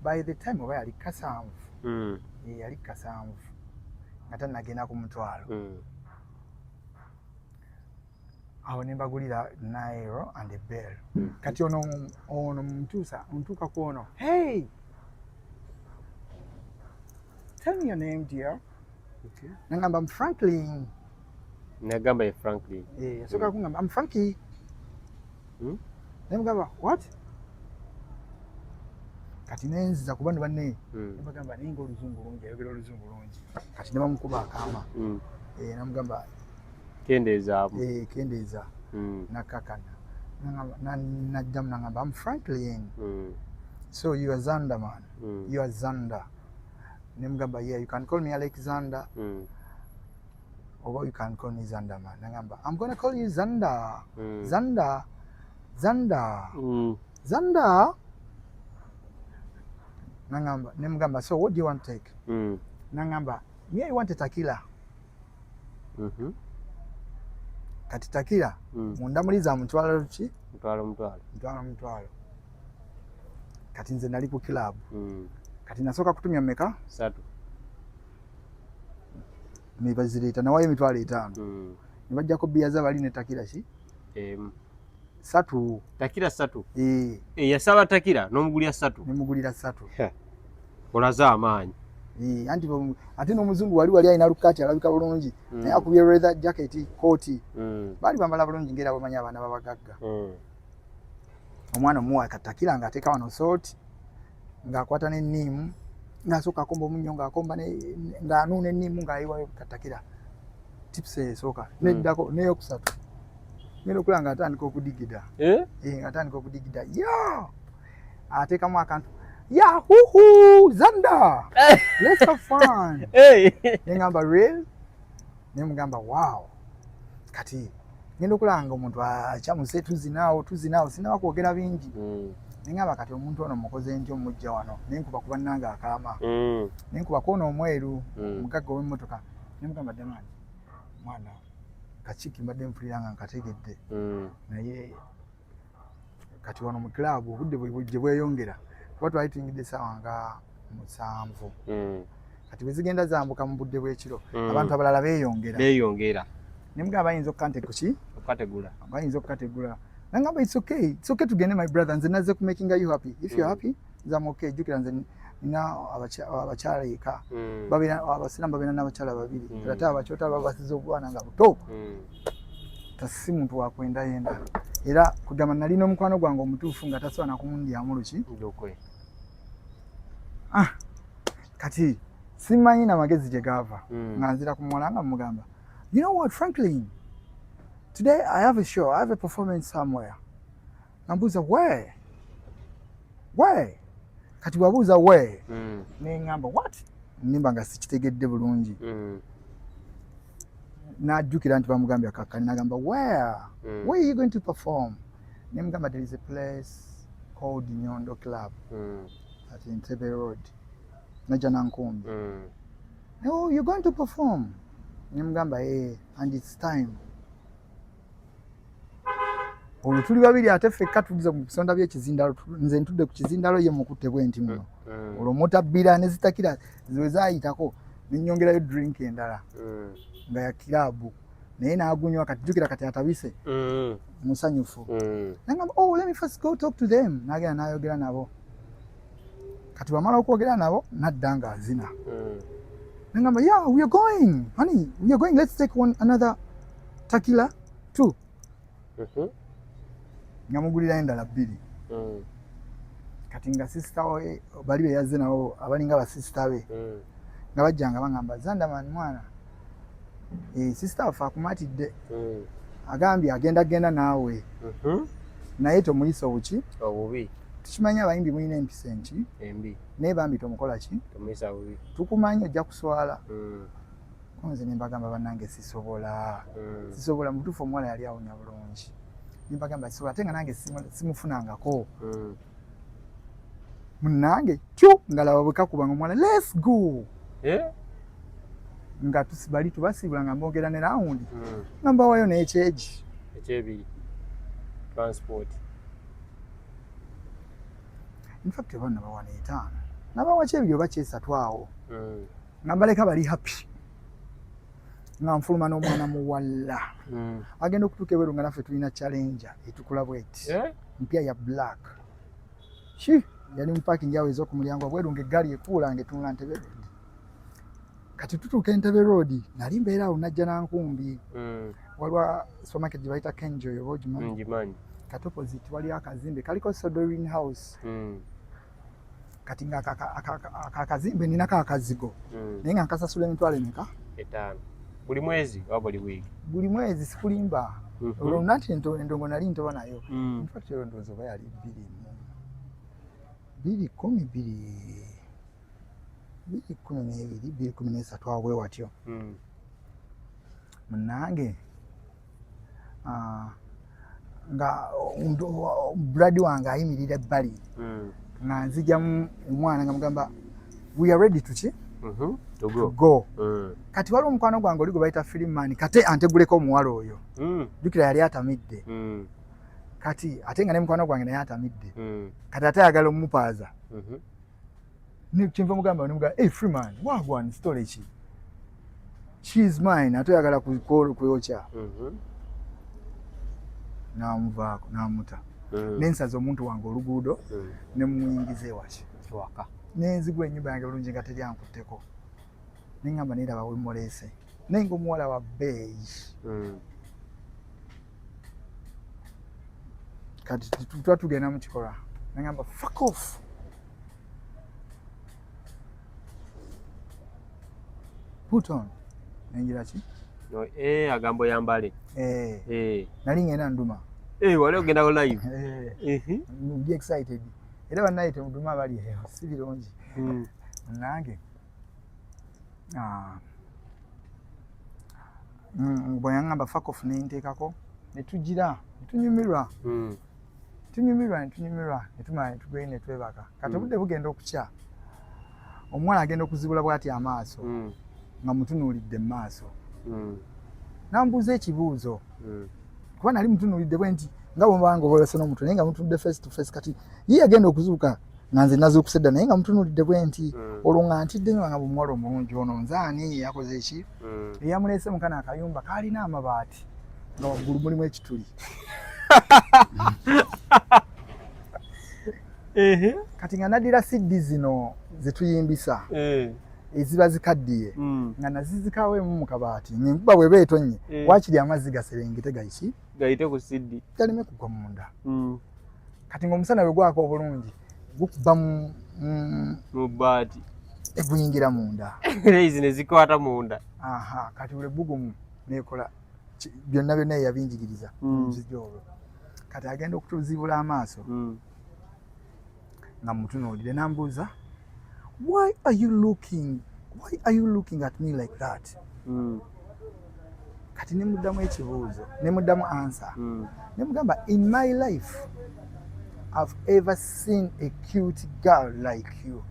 By the time oba yali kasanvu. Eh, yali kasanvu nga tannagenda ku mutwalo. Awo ne mbagulira Nile and a Bell. Kati ono ntuusa ntuuka ku ono, "Hey, tell me your name, dear." Nangamba, "I'm Franklin." Nagamba ye Franklin. Eh, yasooka kungamba, "I'm Frankie." Nemugamba, "What?" Kati nenziza kuba ne banne nebagamba, naye nga oluzungu lungi, ayogera oluzungu lungi. Kati ne bamukuba akaama. Namugamba, kendeezaamu. Kendeeza. Nakakana. Naddamu nangamba, "I'm Franklin." "So you are Zander, man?" "You are Zander?" Nemugamba, "Yeah, you can call me Alexander or you can call me Zander, man." Nangamba, "I'm gonna call you Zander." "Zander, Zander." "Zander." Nangamba, nemugamba, "So what do you want to take?" Nangamba, "Me, I want a tequila." Kati tequila munda muli za mutwalo ki? Mutwalo mutwalo. Mutwalo mutwalo. Kati nze nali ku club. Kati nasooka kutumya mmeka? Satu. Nebazireeta, nawayo 50,000. Ne bajjako bbiya zabali ne tequila ki? Emu. Satu. Tequila satu. Eh. Eh, yasaba tequila n'omugulya satu. Nemugulira satu. Olaze amaanyi. Eh, anti ate n'omuzungu wali alina lukati, alabika bulungi. Naye akubye leather jacket, kooti. Baali bambala bulungi, ngera bamanyi abaana babagagga. Omwana omuwa ka tequila ng'ateeka wano salt, ng'akwata n'enniimu, ng'asooka akomba omunnyo, ng'akomba ng'anuuna enniimu, ng'ayiwayo ka tequila. Tips esooka neddako n'eyokusatu, ngenda okulaba ng'atandika okudigida. Eh? Eh, ng'atandika okudigida ya ateekamu akantu, "Yahuhu, Zanda, let's have fun." Hey. Neŋŋamba, "Real?" Nemugamba, "Wow." Kati ngenda okulaba nga omuntu akyamuse, tuzinaawo, tuzinaawo, sinaba kwogera bingi. Neŋŋamba, kati omuntu ono mukoze ntya omujja wano? Nenkuba ku bannange akaama. Nenkuba kwona omweru, omugagga ow'emmotoka, nemugamba, "Damani mwana, kakiki mbadde mpulira nga nkategedde." Naye kati wano mu club obudde gye bweyongera, kuba twali tuyingidde essaawa nga 7. Kati bwe zigenda zambuka mu budde bw'ekiro, abantu abalala beeyongera. Beeyongera. Nemugamba, bayinza okukante kuki? Okukategula. Bayinza okukategula. Nangamba, "It's okay, it's okay, tugende my brother. Nze nazze ku making you happy. If you're happy, nze am okay." Jjukira nze nina abakyala eka. Babeera abasiraamu, babeera n'abakyala babiri. Ate abakyota babasiza obwana nga buto. Tasi muntu wakwendayenda, era kugamba nalina omukwano gwange omutuufu nga tasobola nakundyamu luki. Lukwe. Ah, kati simanyi na magezi gye gaava. Nga nzira ku muwala nga mugamba, "You know what, Franklin, today I have a show, I have a performance somewhere." Nambuuza, "Where? Where?" Kati bwabuuza "where", neŋŋamba, "What?" Nimba nga sikitegedde bulungi. Najjukira nti bamugambye akakkani. Nagamba, "Where? Where are you going to perform?" Nemugamba, "There is a place called Nyondo Club at Entebbe Road, Najjanankumbi." "Oh, you're going to perform?" Nemugamba, "Hey, and it's time." Olwo tuli babiri ate ffekka, tuliza mu bisonda by'ekizindalo. Nze ntudde ku kizindalo, ye mukutte bwe nti muno. Olwo mutabbira ne zi tequila ziwe zaayitako, nenyongerayo drink endala nga ya kiraabu, naye n'agunywa. Kati jjukira kati atabise, musanyufu. Nagamba, "Oh, let me first go talk to them." Nagenda n'ayogera nabo. Kati bwamala okwogera nabo, nadda ng'azina. Nagamba, "Yeah, we are going, honey, we are going. Let's take one another tequila two." Nga mugulirayo endala bbiri. Kati nga sister we bali be yazze nabo, abalinga basisita be, nga bajja nga bagamba, "Zandaman mwana, sister waffe akumatidde." Agambye agenda genda naawe. Naye tomuyisa obuki? Obubi. Tukimanyi abayimbi mulina empisa enki? Embi. Naye bambi tomukola ki? Tomuyisa bubi. Tukumanyi ojja kuswala. Nze ne mbagamba, "Bannange, sisobola." Sisobola. Mutuufu omuwala yali awunya bulungi. Nembagamba, "Sisobola," ate nga nange simufunangako. Munnange tyo nga laba bwe kakuba nga omuwala, "Let's go." Eh? Nga bali tubasiibula nga mbogera ne round, nga mbawayo n'ekyeji. Ekyebiri, transport. Infact oba nabawa n'etaano, nabawa kyebiri oba kyesatu awo. Nga mbaleka bali happy, nga nfuluma n'omwana muwala. Agenda okutuuka ebweru nga naffe tulina Challenger etukula bweti. Eh? Mpya ya black ki, yali mu parking awo ez'oku mulyango bweru, ng'eggaali ekuula ng'etunula Ntebe Road. Kati tutuuka Entebbe Road, nali mbeera awo Najjanankumbi. Waliwo supermarket gye bayita Kenjoy, oba ogimanyi? Ngimanyi. Kati opposite waliyo akazimbe kaliko Sodorin House. Kati nga akakazimbe ninako akazigo naye nga nkasasula emitwalo emeka? Etaano. Buli mwezi oba buli wiiki? Buli mwezi, sikulimba. Olwo nanti endongo nali ntoba nayo. In fact olwo ndowooza oba yali bbiri mu bbiri kumi bbiri, 2012, 2013, awo bwe watyo. Munange, nga brother wange ayimirira ebbali nga nzijamu omwana nga mugamba, "We are ready to ki?" To go. To go. Kati waliwo omukwano gwange oli gwe bayita Freeman, kate anteguleko omuwala oyo. Jjukira yali atamidde. Kati ate nga ne mukwano gwange naye atamidde. Kati ate ayagala omupaaza. Kyenva mugamba, nemugamba, "Hey Freeman, wagwan, story ki? She is mine, ate oyagala kweyokya." Namuvaako namuta. Nensaza omuntu wange oluguudo nemuyingiza ewaki? Ewaka. Nenzigwa ennyumba yange bulungi nga teryankutteko, neŋŋamba neraba wemuleese, naye nga omuwala wa bbeeyi. Kati tuba tugenda mu kikolwa, neŋŋamba, "Fuck off, put on." Nengira ki? No, agambo yambale. Eh, nali ngenda nduma. Wali ogenda ku live. Eh, ndi excited era bannaye temuduma abali eyo, si birungi. Nange bwe yaŋŋamba fuck off, nenteekako ne tugira ne tunyumirwa. Tunyumirwa ne tunyumirwa ne tumala ne tugenda ne twebaka. Kati obudde bugenda okukya, omuwala agenda okuzibula bw'ati amaaso nga mutunuulidde mu maaso, nambuuza ekibuuzo. Kuba nali mutunuulidde bwe nti nga bwemubanga obolese n'omutwe, naye nga mutunudde face to face. Kati ye yagenda okuzuuka nga nze nazuukuse dda, naye nga mutunuulidde bwe nti. Olwo nga ntidde nga omuwala omulungi ono nzaani yakoze eki? Eyamuleese mu kano akayumba kaalina amabaati nga waggulu mulimu ekituli. Kati nga naddira CD zino zetuyimbisa eziba zikaddiye, nga nazizikawo emu mu kabaati, ngaenkuba bweba etonnye, waakiri amazzi gaserengete gayiki? Gayite ku CD. Galeme kugwa munda. Kati ng'omusana bwe gwaka obulungi gukuba mu mu bbaati. Eguyingira munda. Rays ne zikwata munda. Aha, kati olwo ebbugumu nekola byonna byonna yeyabinjigiriza omuzigi olwo. Kati agenda okutuzibula amaaso nga mutunuulire, nambuuza, "Why are you looking, why are you looking at me like that?" Kati nemuddamu ekibuuzo, nemuddamu answer, nemugamba, "In my life I've ever seen a cute girl like you."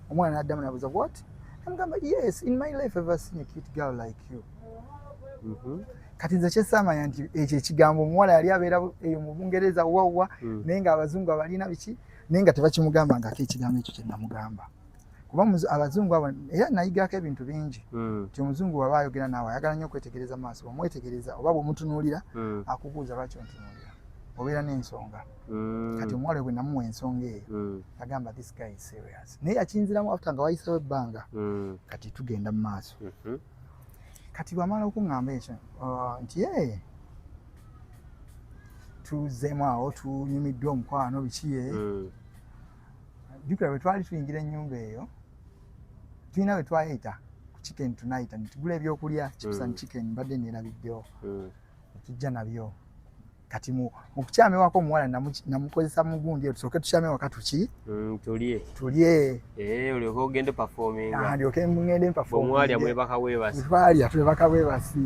Omwana naddamu nabuuza, "What?" Nemugamba, "Yes, in my life ever seen a cute girl like you." Kati nze kyesaamanya nti ekyo ekigambo omuwala yali abeera eyo mu Bungereza wawa, naye nga abazungu abalina biki, naye nga tebakimugamba ngako ekigambo ekyo kyenamugamba, kuba abazungu abo era nayigirako ebintu bingi, nti omuzungu waba ayogera naawe ayagala nnyo okwetegereza maaso. Bwomwetegereza oba bwemutunuulira, akubuuza, "Lwaki ontunuulira?" Obeera n'ensonga. Kati omuwala bwe namuwa ensonga eyo, agamba, "This guy is serious." Naye yakinziramu after nga wayisewo ebbanga. Kati tugenda mu maaso. Kati bwamala okuŋŋamba ekyo, nti ye tuzeemu awo, tunyumiddwa omukwano biki ye. Jjukira bwe twali tuyingira ennyumba eyo, tulina bwe twayita ku Chicken Tonight ne tugula ebyokulya, chips and chicken, mbadde neerabiddewo. Ne tujja nabyo. Kati mu kukyama ewaka, omuwala namukozesa mugundi eyo, tusooke tukyame ewaka tuki? Tulye. Tulye. Olyoke ogende performinga. Ah, ndyoke ngende. Bwemwalya mwebaka bwebasi. Twalya twebaka bwebasi.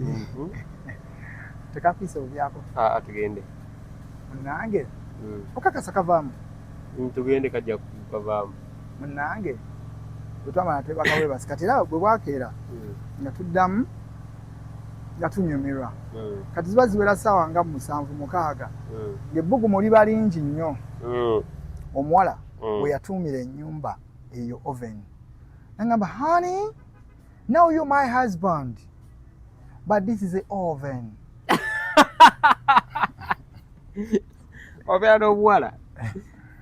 Tekafiisa obyako. Ah, tugende. Munange, okakasa kavaamu? Tugende, kajja kavaamu. Munange, bwe twamala twebaka bwebasi. Kati era bwe bwakeera, nga tuddamu nga tunyumirwa. Kati ziba ziwera ssaawa nga 7, 6, ng'ebbugumu liba lingi nnyo. Omuwala bwe yatuumira ennyumba eyo oven, nagamba, "Honey, now you're my husband, but this is a oven." Obeera n'obuwala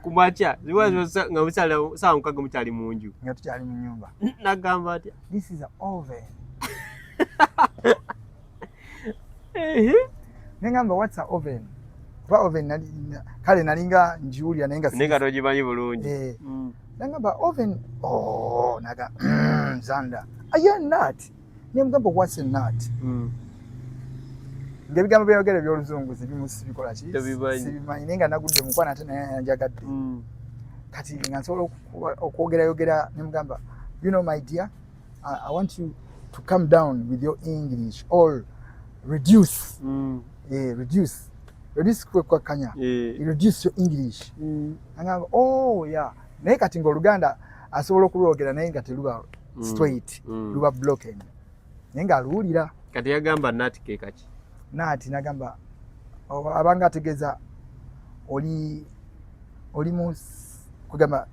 ku makya ziba nga mukyali saawa 6, mukyali mu nju. Nga tukyali mu nyumba. Nagamba atya? "This is a oven." Ehe. Nengamba, "What's a oven?" Kuba oven kale nalinga njiwulira naye nga naye nga togimanyi bulungi. Eh. Nagamba oven, oh, naga zanda, are you a nut? Nemugamba, "What's a nut?" Ng'ebigambo byayogera ebyoluzungu sibikola ki? Tobimanyi. Sibimanyi, naye nga nagudde mukwano ate naye yanjagadde. Kati nga nsobola okwogerayogera, nemugamba, "You know, my dear, I want you to come down with your English or reduce." Eh, reduce, reduce, kwekkakkanya. "Reduce your English." Agamba, "Oh yeah." Naye kati ng'oluganda asobola okulwogera naye nga teluba straight, luba broken, naye ng'aluwulira. Kati yagamba nut ke kaki? Nut nagamba abanga ategeeza oli mu kugamba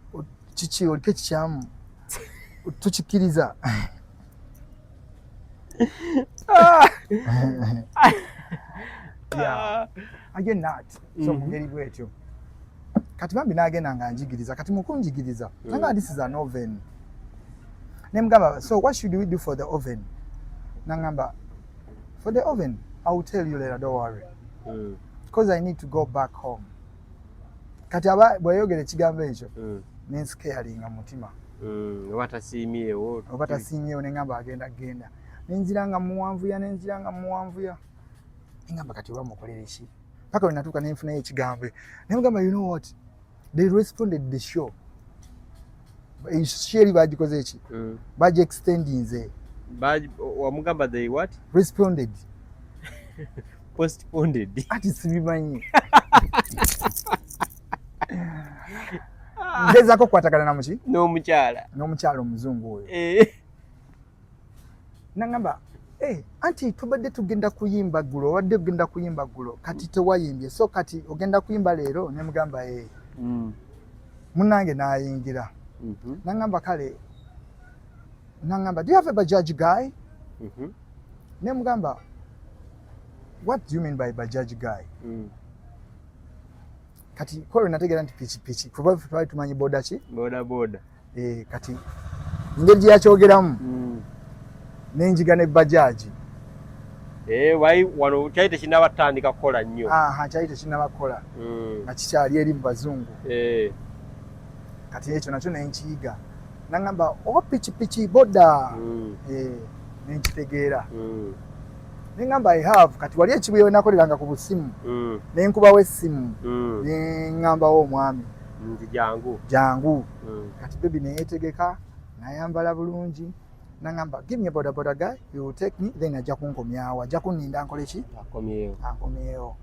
kiki, oliko ekikyamu, tukikkiriza. Yeah. Aye nut so mu ngeri bwetyo kati bambi n'agenda nga njigiriza. Kati mukunjigiriza nanga, "This is an oven." Nemugamba, "So what should we do for the oven?" Nangamba, "For the oven, I will tell you later, don't worry, because I need to go back home." Kati aba bweyogera ekigambo ekyo, nensikeyalinga mutima. Oba tasiimyewo. Oba tasiimyewo, neŋŋamba agenda genda, nenzira nga muwanvuya, nenzira nga muwanvuya, neŋŋamba kati oba mukolere ki, paka wenatuuka nenfunayo ekigambo, nemugamba, "You know what, they responded the show." Show eri bagikoze eki? Bagi extendinze. Wamugamba they what? Responded. Postponed. Ati sibimanyi, ngezaako okukwatagana namuki? N'omukyala. N'omukyala omuzungu oyo. Nangamba, "Hey, anti tubadde tugenda kuyimba ggulo, obadde ogenda kuyimba ggulo, kati tewayimbye, so kati ogenda kuyimba leero." Nemugamba, "Ee." Munange n'ayingira. Nangamba, kale nangamba, "Do you have a bajaj guy?" Nemugamba, "What do you mean by bajaj guy?" Kati kolo nategeera nti piki piki, kuba ffe twali tumanyi boda ki? Boda boda. Eh, kati engeri gye yakyogeramu, nenjiga ne bajaji. Eh, wai wano kyali tekinnaba tutandika kukola nnyo. Aha, kyali tekinnaba kukola, nga kikyali eri mu bazungu. Kati ekyo nakyo nenkiyiga. Nangamba, "Oba piki piki, boda." Eh, nenkitegeera. Nengamba, "I have." Kati wali ekibuye wenakoleranga ku busimu, nenkubawo essimu, neŋŋambawo omwami. Nti jangu. Jangu. Kati baby neyetegeka, nayambala bulungi, nangamba, "Give me a boda boda guy, you will take me, then ajja kunkomyawo, ajja kunninda nkole ki?" Akomyewo. Ankomyewo.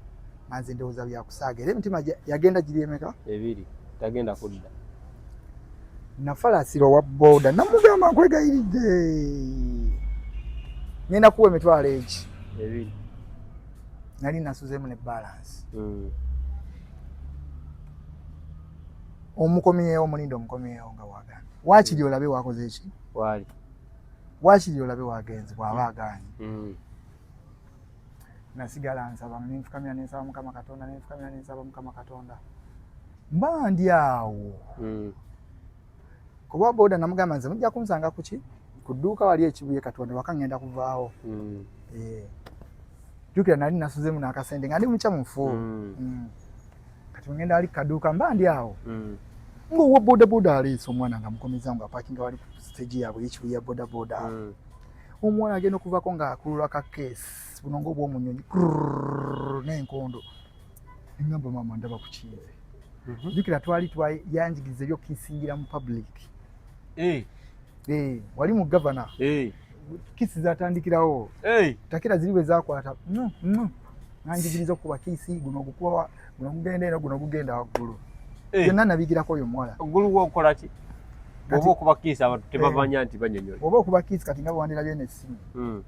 Manze ndowooza byakusaaga, era emitima yagenda giri emeka? Ebiri, tagenda kudda. Nafalasira owa boda, namugamba, "Nkwegayiridde, ngenda kuwa emitwalo egi." 2. Nali nasuzeemu ne balance. Omukomyewo, omulinde omukomyewo nga wagambye, waakiri olabe wakoze eki. Waali. Waakiri olabe wagenze, bw'aba aganye. Nasigala nsaba, nenfukamira nensaba Mukama Katonda, nenfukamira nensaba Mukama Katonda, mba ndi awo. Kuba boda namugamba, "Nze mujja kunsanga kuki ku dduuka wali ekibuye, Katonda waka ngenda kuvaawo." Eh, jjukira nali nasuzeemu n'akasente nga ndi mukyamufu. Kati ngenda wali kaduuka, mba ndi awo, ng'owa boda boda aleese omwana nga mukomeza, nga apakinga wali ku stage yaabwe y'ekibuye ya boda boda. Omwana agenda okuvako ng'akulula ka keesi buno ng'obwomunyonyi n'enkondo. Engamba, "Maama, ndaba ku kinze." Jjukira twali yanjigiriza ebyokisingira mu public. Eh, wali mu gavana. Kiss zatandikirawo. Takira ziri bwe zakwata, nanjigiriza okuba kiss, guno ogukuba, guno gugenda eno, guno gugenda waggulu. Byonna nabigirako oyo omuwala. Ogulu wokola ki? Bw'oba okuba kiss, abantu tebamanya nti banyonyola. Oba okuba kiss, kati nga bwewandirabye nessimu,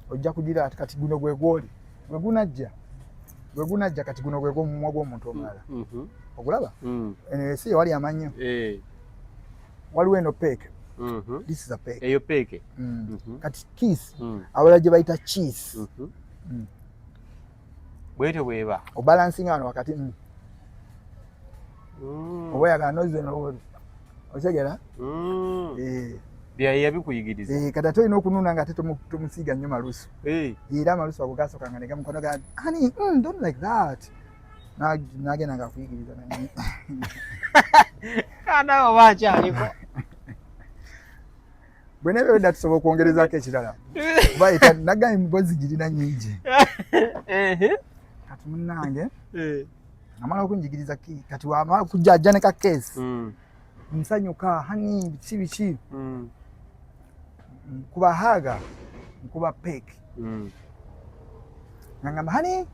ojja kugira ati kati guno gwe gwoli, gwe gunajja, gwe gunajja, kati guno gwe gw'omumwa gw'omuntu omulala. Ogulaba? Eno ensi ewali amannyo. Waliwo eno peck. This is a peck. Eyo peck. Kati kiss, abalala gye bayita cheese. Bwetyo bweba. Obalansinga wano wakati. Oba oyagala nozeno, otegera? Eh. Bya yabikuyigiriza. Eh, kati ate olina okununa nga ate tomusiiga nnyo malusu. Era amalusu ago gasookanga ne gamukono ga honey, don't like that. Nagenda nga akuyigiriza naye. Kana oba akyaliko. Bwe nebeera edda tusobola okwongerezaako ekirala, kuba nagambye emigozi girina nyingi. Kati munnange amala okunjigiriza, kati wamala kujja ajja ne ka case. Nsanyuka, honey, biki biki. Nkuba hug, nkuba peck. Ngamba, "Honey,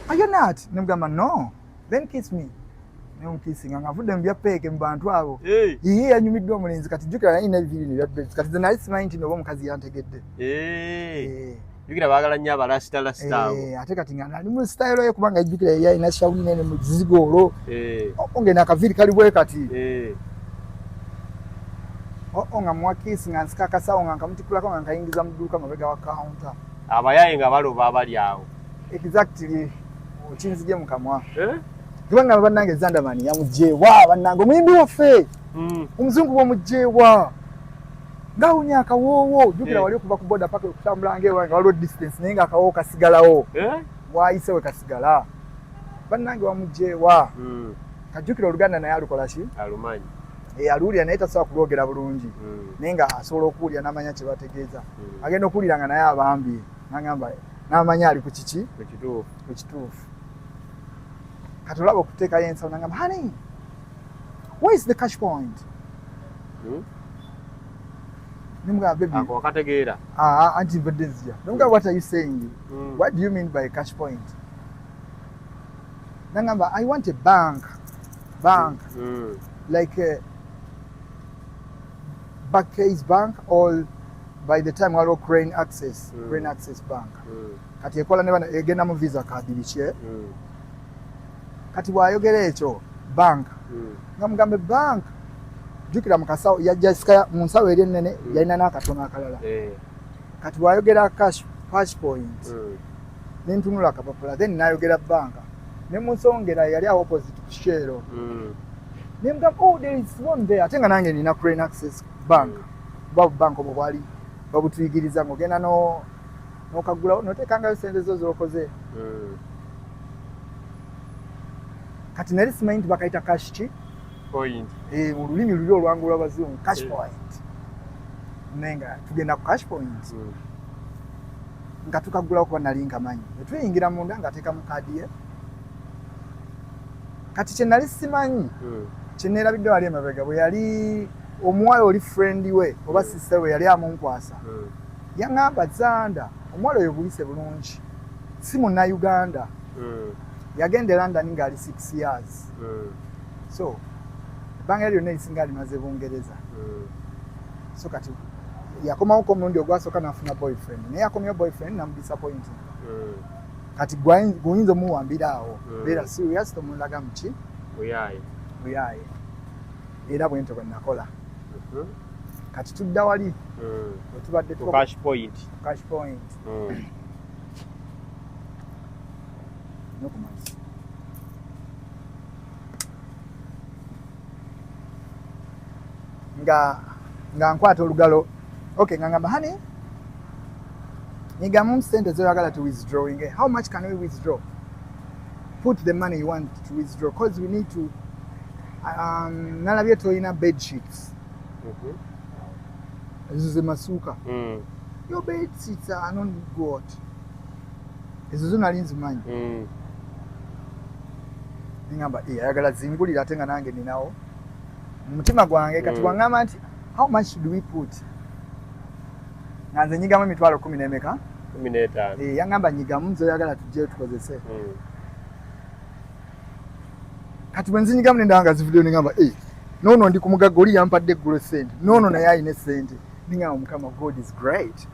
are you not?" Nemugamba, "No, then kiss me." Nemukissinga nga nvudde mu bya peck mu bantu abo. Iye yanyumiddwa omulenzi. Kati jjukira nalina ebiviri nebya braids. Kati ze nali simanyi nti noba omukazi yantegedde. Jjukira baagala nnyo abalasita lasita abo. Ate kati nga nali mu style ye, kubanga jjukira yali alina shawuli nene mu zigo olwo. Ngena akaviiri kali bwe kati. Oo, nga muwa kiss, nga nsika akasawo, nga nkamutikulako, nga nkayingiza mu dduuka mabega wa counter. Abayaye nga baloba abali awo. Exactly, okinzigye mu kamwa. Kubanga bannange Zandamani yamugjeewa, bannange omuyimbi waffe. Omuzungu bwomugjeewa ngaawunya akawoowo. Jjukira wali okuva ku boda paka okutambula ngaewa nga waliwo distance, naye nga akawoowo kasigalawo. Wayise we kasigala. Bannange wamugjeewa. Kajjukira Oluganda naye alukola ki? Alumanyi. Aluwulira naye tasobola kulwogera bulungi. Naye nga asobola okuwulira n'amanya kye bategeeza. Agenda okuwulira nga naye abambye, nagamba n'amanya ali ku kiki? Ku kituufu. Ku kituufu. Kati olaba okuteekayo ensawo, nagamba, "Honey, where is the cash point?" Nemugamba, "Baby." Ako wakategeera. Ah, anti nvudde nzija. Nemugamba, "What are you saying? What do you mean by cash point?" Nagamba, "I want a bank like a Barclays Bank or by the time waliwo Crane Access." Crane Access Bank. Kati ekola ne bano, egenda mu Visa card biki, eh? Kati bw'ayogera ekyo bank, nga mugambe bank, jjukira mu kasawo yajja sika mu nsawo eri ennene. Yalina n'akatono akalala. Kati bw'ayogera cash point, nentunula akapapula, then n'ayogera banka, ne munsongera yali awo opposite ku Shell. Nemugamba, "Oh, there is one there." Ate nga nange nina Crane Access Bank. Kuba bank obwo bwali babutuyigiriza ng'ogenda n'okagulawo n'oteekangayo sente zo z'okoze. Kati nali simanyi nti bakayita cash ki? Point. Mu lulimi luli olwangu lw'abazungu, cash point. Naye nga tugenda ku cash point, nga tukagulawo kuba nali nkamanyi. Ne tuyingira munda, ng'ateekamu kaadi ye. Kati kye nali simanyi, kye neerabidde wali emabega, bwe yali omuwala oli friend we oba sister we yali amunkwasa, yaŋŋamba, "Zanda, omuwala oyo buyise bulungi, si Munnayuganda. Yagenda e London ng'ali 6 years. So ebbanga lyonna erisinga alimaze Bungereza. So kati yakomawoko omulundi ogwasooka n'afuna boyfriend, naye yakomyewo boyfriend namudisappointing. Kati guyinza omuwambira awo. Beera serious, tomulaga muki?" Buyaaye. Buyaaye. Era bwentyo bwe nakola. Kati tudda wali we tubadde. Ku cash point. Cash point. Nokumazzi. Nga nkwata olugalo, okay, nga ngamba, "Honey, nyigamu sente zoyagala to withdrawing. How much can we withdraw? Put the money you want to withdraw, cause we need to nalabye tolina bed sheets." Ezo ze masuuka. "Your bed sheets are not good." Ezo zo nali nzimanyi. Nengamba, "Eh, ayagala zingulira," ate nga nange ninawo mu mutima gwange. Kati waŋŋamba nti, "How much should we put?" Nga nze nyigamu emitwalo kumi n'emeka? 15. Eh, yaŋŋamba, "Nyigamu nzoyagala tujje tukozese." Kati bwe nzinyigamu nendaba nga zivuddeyo, nengamba, "Eh, noono ndi ku mugagga oli yampadde eggulo sente, noono naye alina essente." Nengamba, "Mukama, God is great."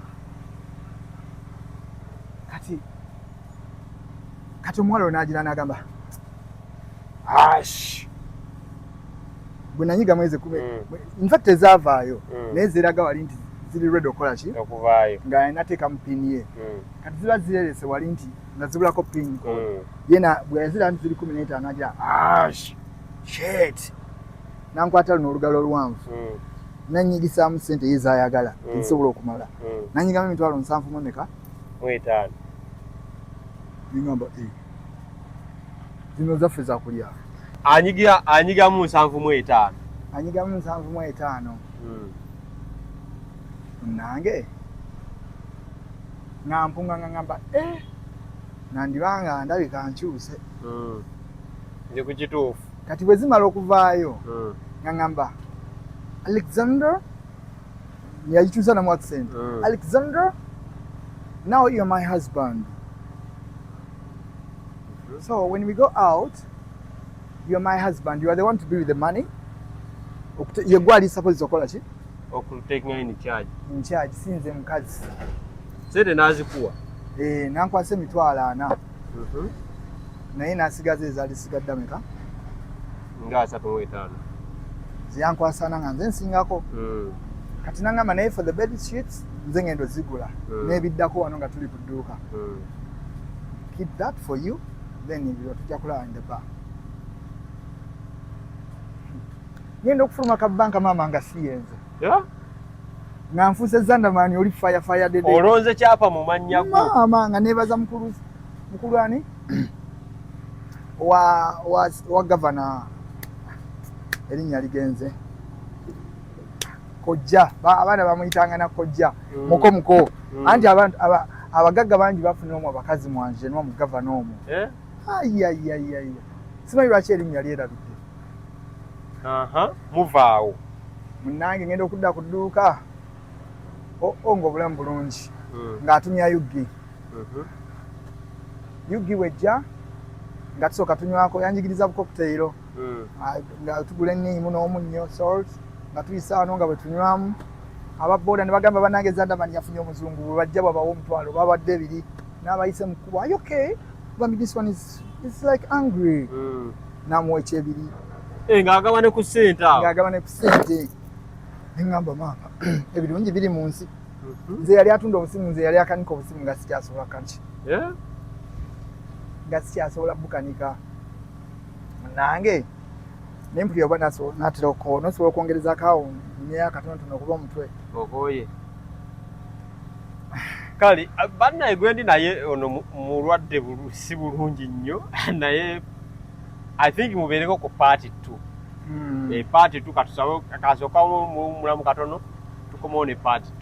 Kati omuwala oyo n'agira n'agamba, "Ash." Bwe nanyigamu ezo kumi, in fact ezaavaayo, naye ziraga wali nti ziri ready okukola ki? Okuvaayo. Nga alina mu pin ye. Kati ziba zirerese wali nti nga zibulako pin code. Yena bwe yazira nti ziri 15, agira, "Ash, shit." Nankwata luno olugalo oluwanvu, nanyigisaamu sente ye zayagala, tezisobola okumala. Nanyigamu emitwalo nsanvu mu emeka? Mu etaano. Ningamba, "Eh." Zino zaffe zakulya. Anyigira, anyigamu 75. Anyigamu 75. Nange nga mpunga nga ngamba, eh, nandibanga ndabika nkyuse. Nze ku kituufu. Kati bwe zimala okuvaayo, nga ngamba, "Alexander," yagikyusa namu accent. "Alexander, now you're my husband. So when we go out, you're my husband. You are the one to be with the money." Ye gwe ali supposed okukola ki? Okutakinga in charge. In charge, si nze mukazi. Sente n'azikuwa? Eh, nankwasa 40,000. Naye n'asigaza ezaali sigadde ameka? Nga 35. Ziyankwasana nga nze nsingako. Kati nangamba, naye for the bed sheets nze ngendo zigula n'ebiddako wano nga tuli ku dduuka. Keep that for you, then ebiro tujja kulaba in the bar. Ngenda okufuluma ka banka, maama, nga si yenze. Nga nfuuse Zandamani oli fire fire dede. Olonze kyapa mu mannya go. Maama, nga nebaza mukulu, mukulu ani wa gavana, erinnya ligenze, kojja. Abaana bamuyitanga na kojja. Muko muko. Anti abantu abagagga bangi bafunira omwo abakazi mwanje n'omu gavana omwo. Eh? Ayayayaya, simanyi lwaki erinnya lyerabidde. Aha, muvaawo. Munnange, ngenda okudda ku dduuka, oo, nga obulamu bulungi. Ng'atumya yugi. Yugi wejja nga tusooka tunywako, yanjigiriza bucocktail. Nga tugula enniimu n'omunnyo, salt, nga tuyisa wano nga bwe tunywamu. Ababooda ne bagamba, "Bannange, Zandamani yafunye omuzungu." Bwe bajja bwabawa 10,000, babadde ebiri n'abayise mu kkubo, "Are you okay? Bambi, this one is like angry." N'amuwa ekyebiri. Eh, ng'agaba ne ku ssente awo. Ng'agaba ne ku ssente. Neŋŋamba, maama, ebirungi biri mu nsi. Nze yali atunda obusimu, nze yali akanika obusimu, nga sikyasobola kanki. Eh? Nga sikyasobola bukanika. Nange nempulira oba natera okukoowa, nosobola okwongerezaako awo nyeyo akatonotono okuba omutwe. Okoye. Kale bannaye, gwendi naye ono mulwadde si bulungi nnyo, naye I think mubeereko ku part two. E part two, katusabe kasooka mulamu katono, tukomewo ne part two.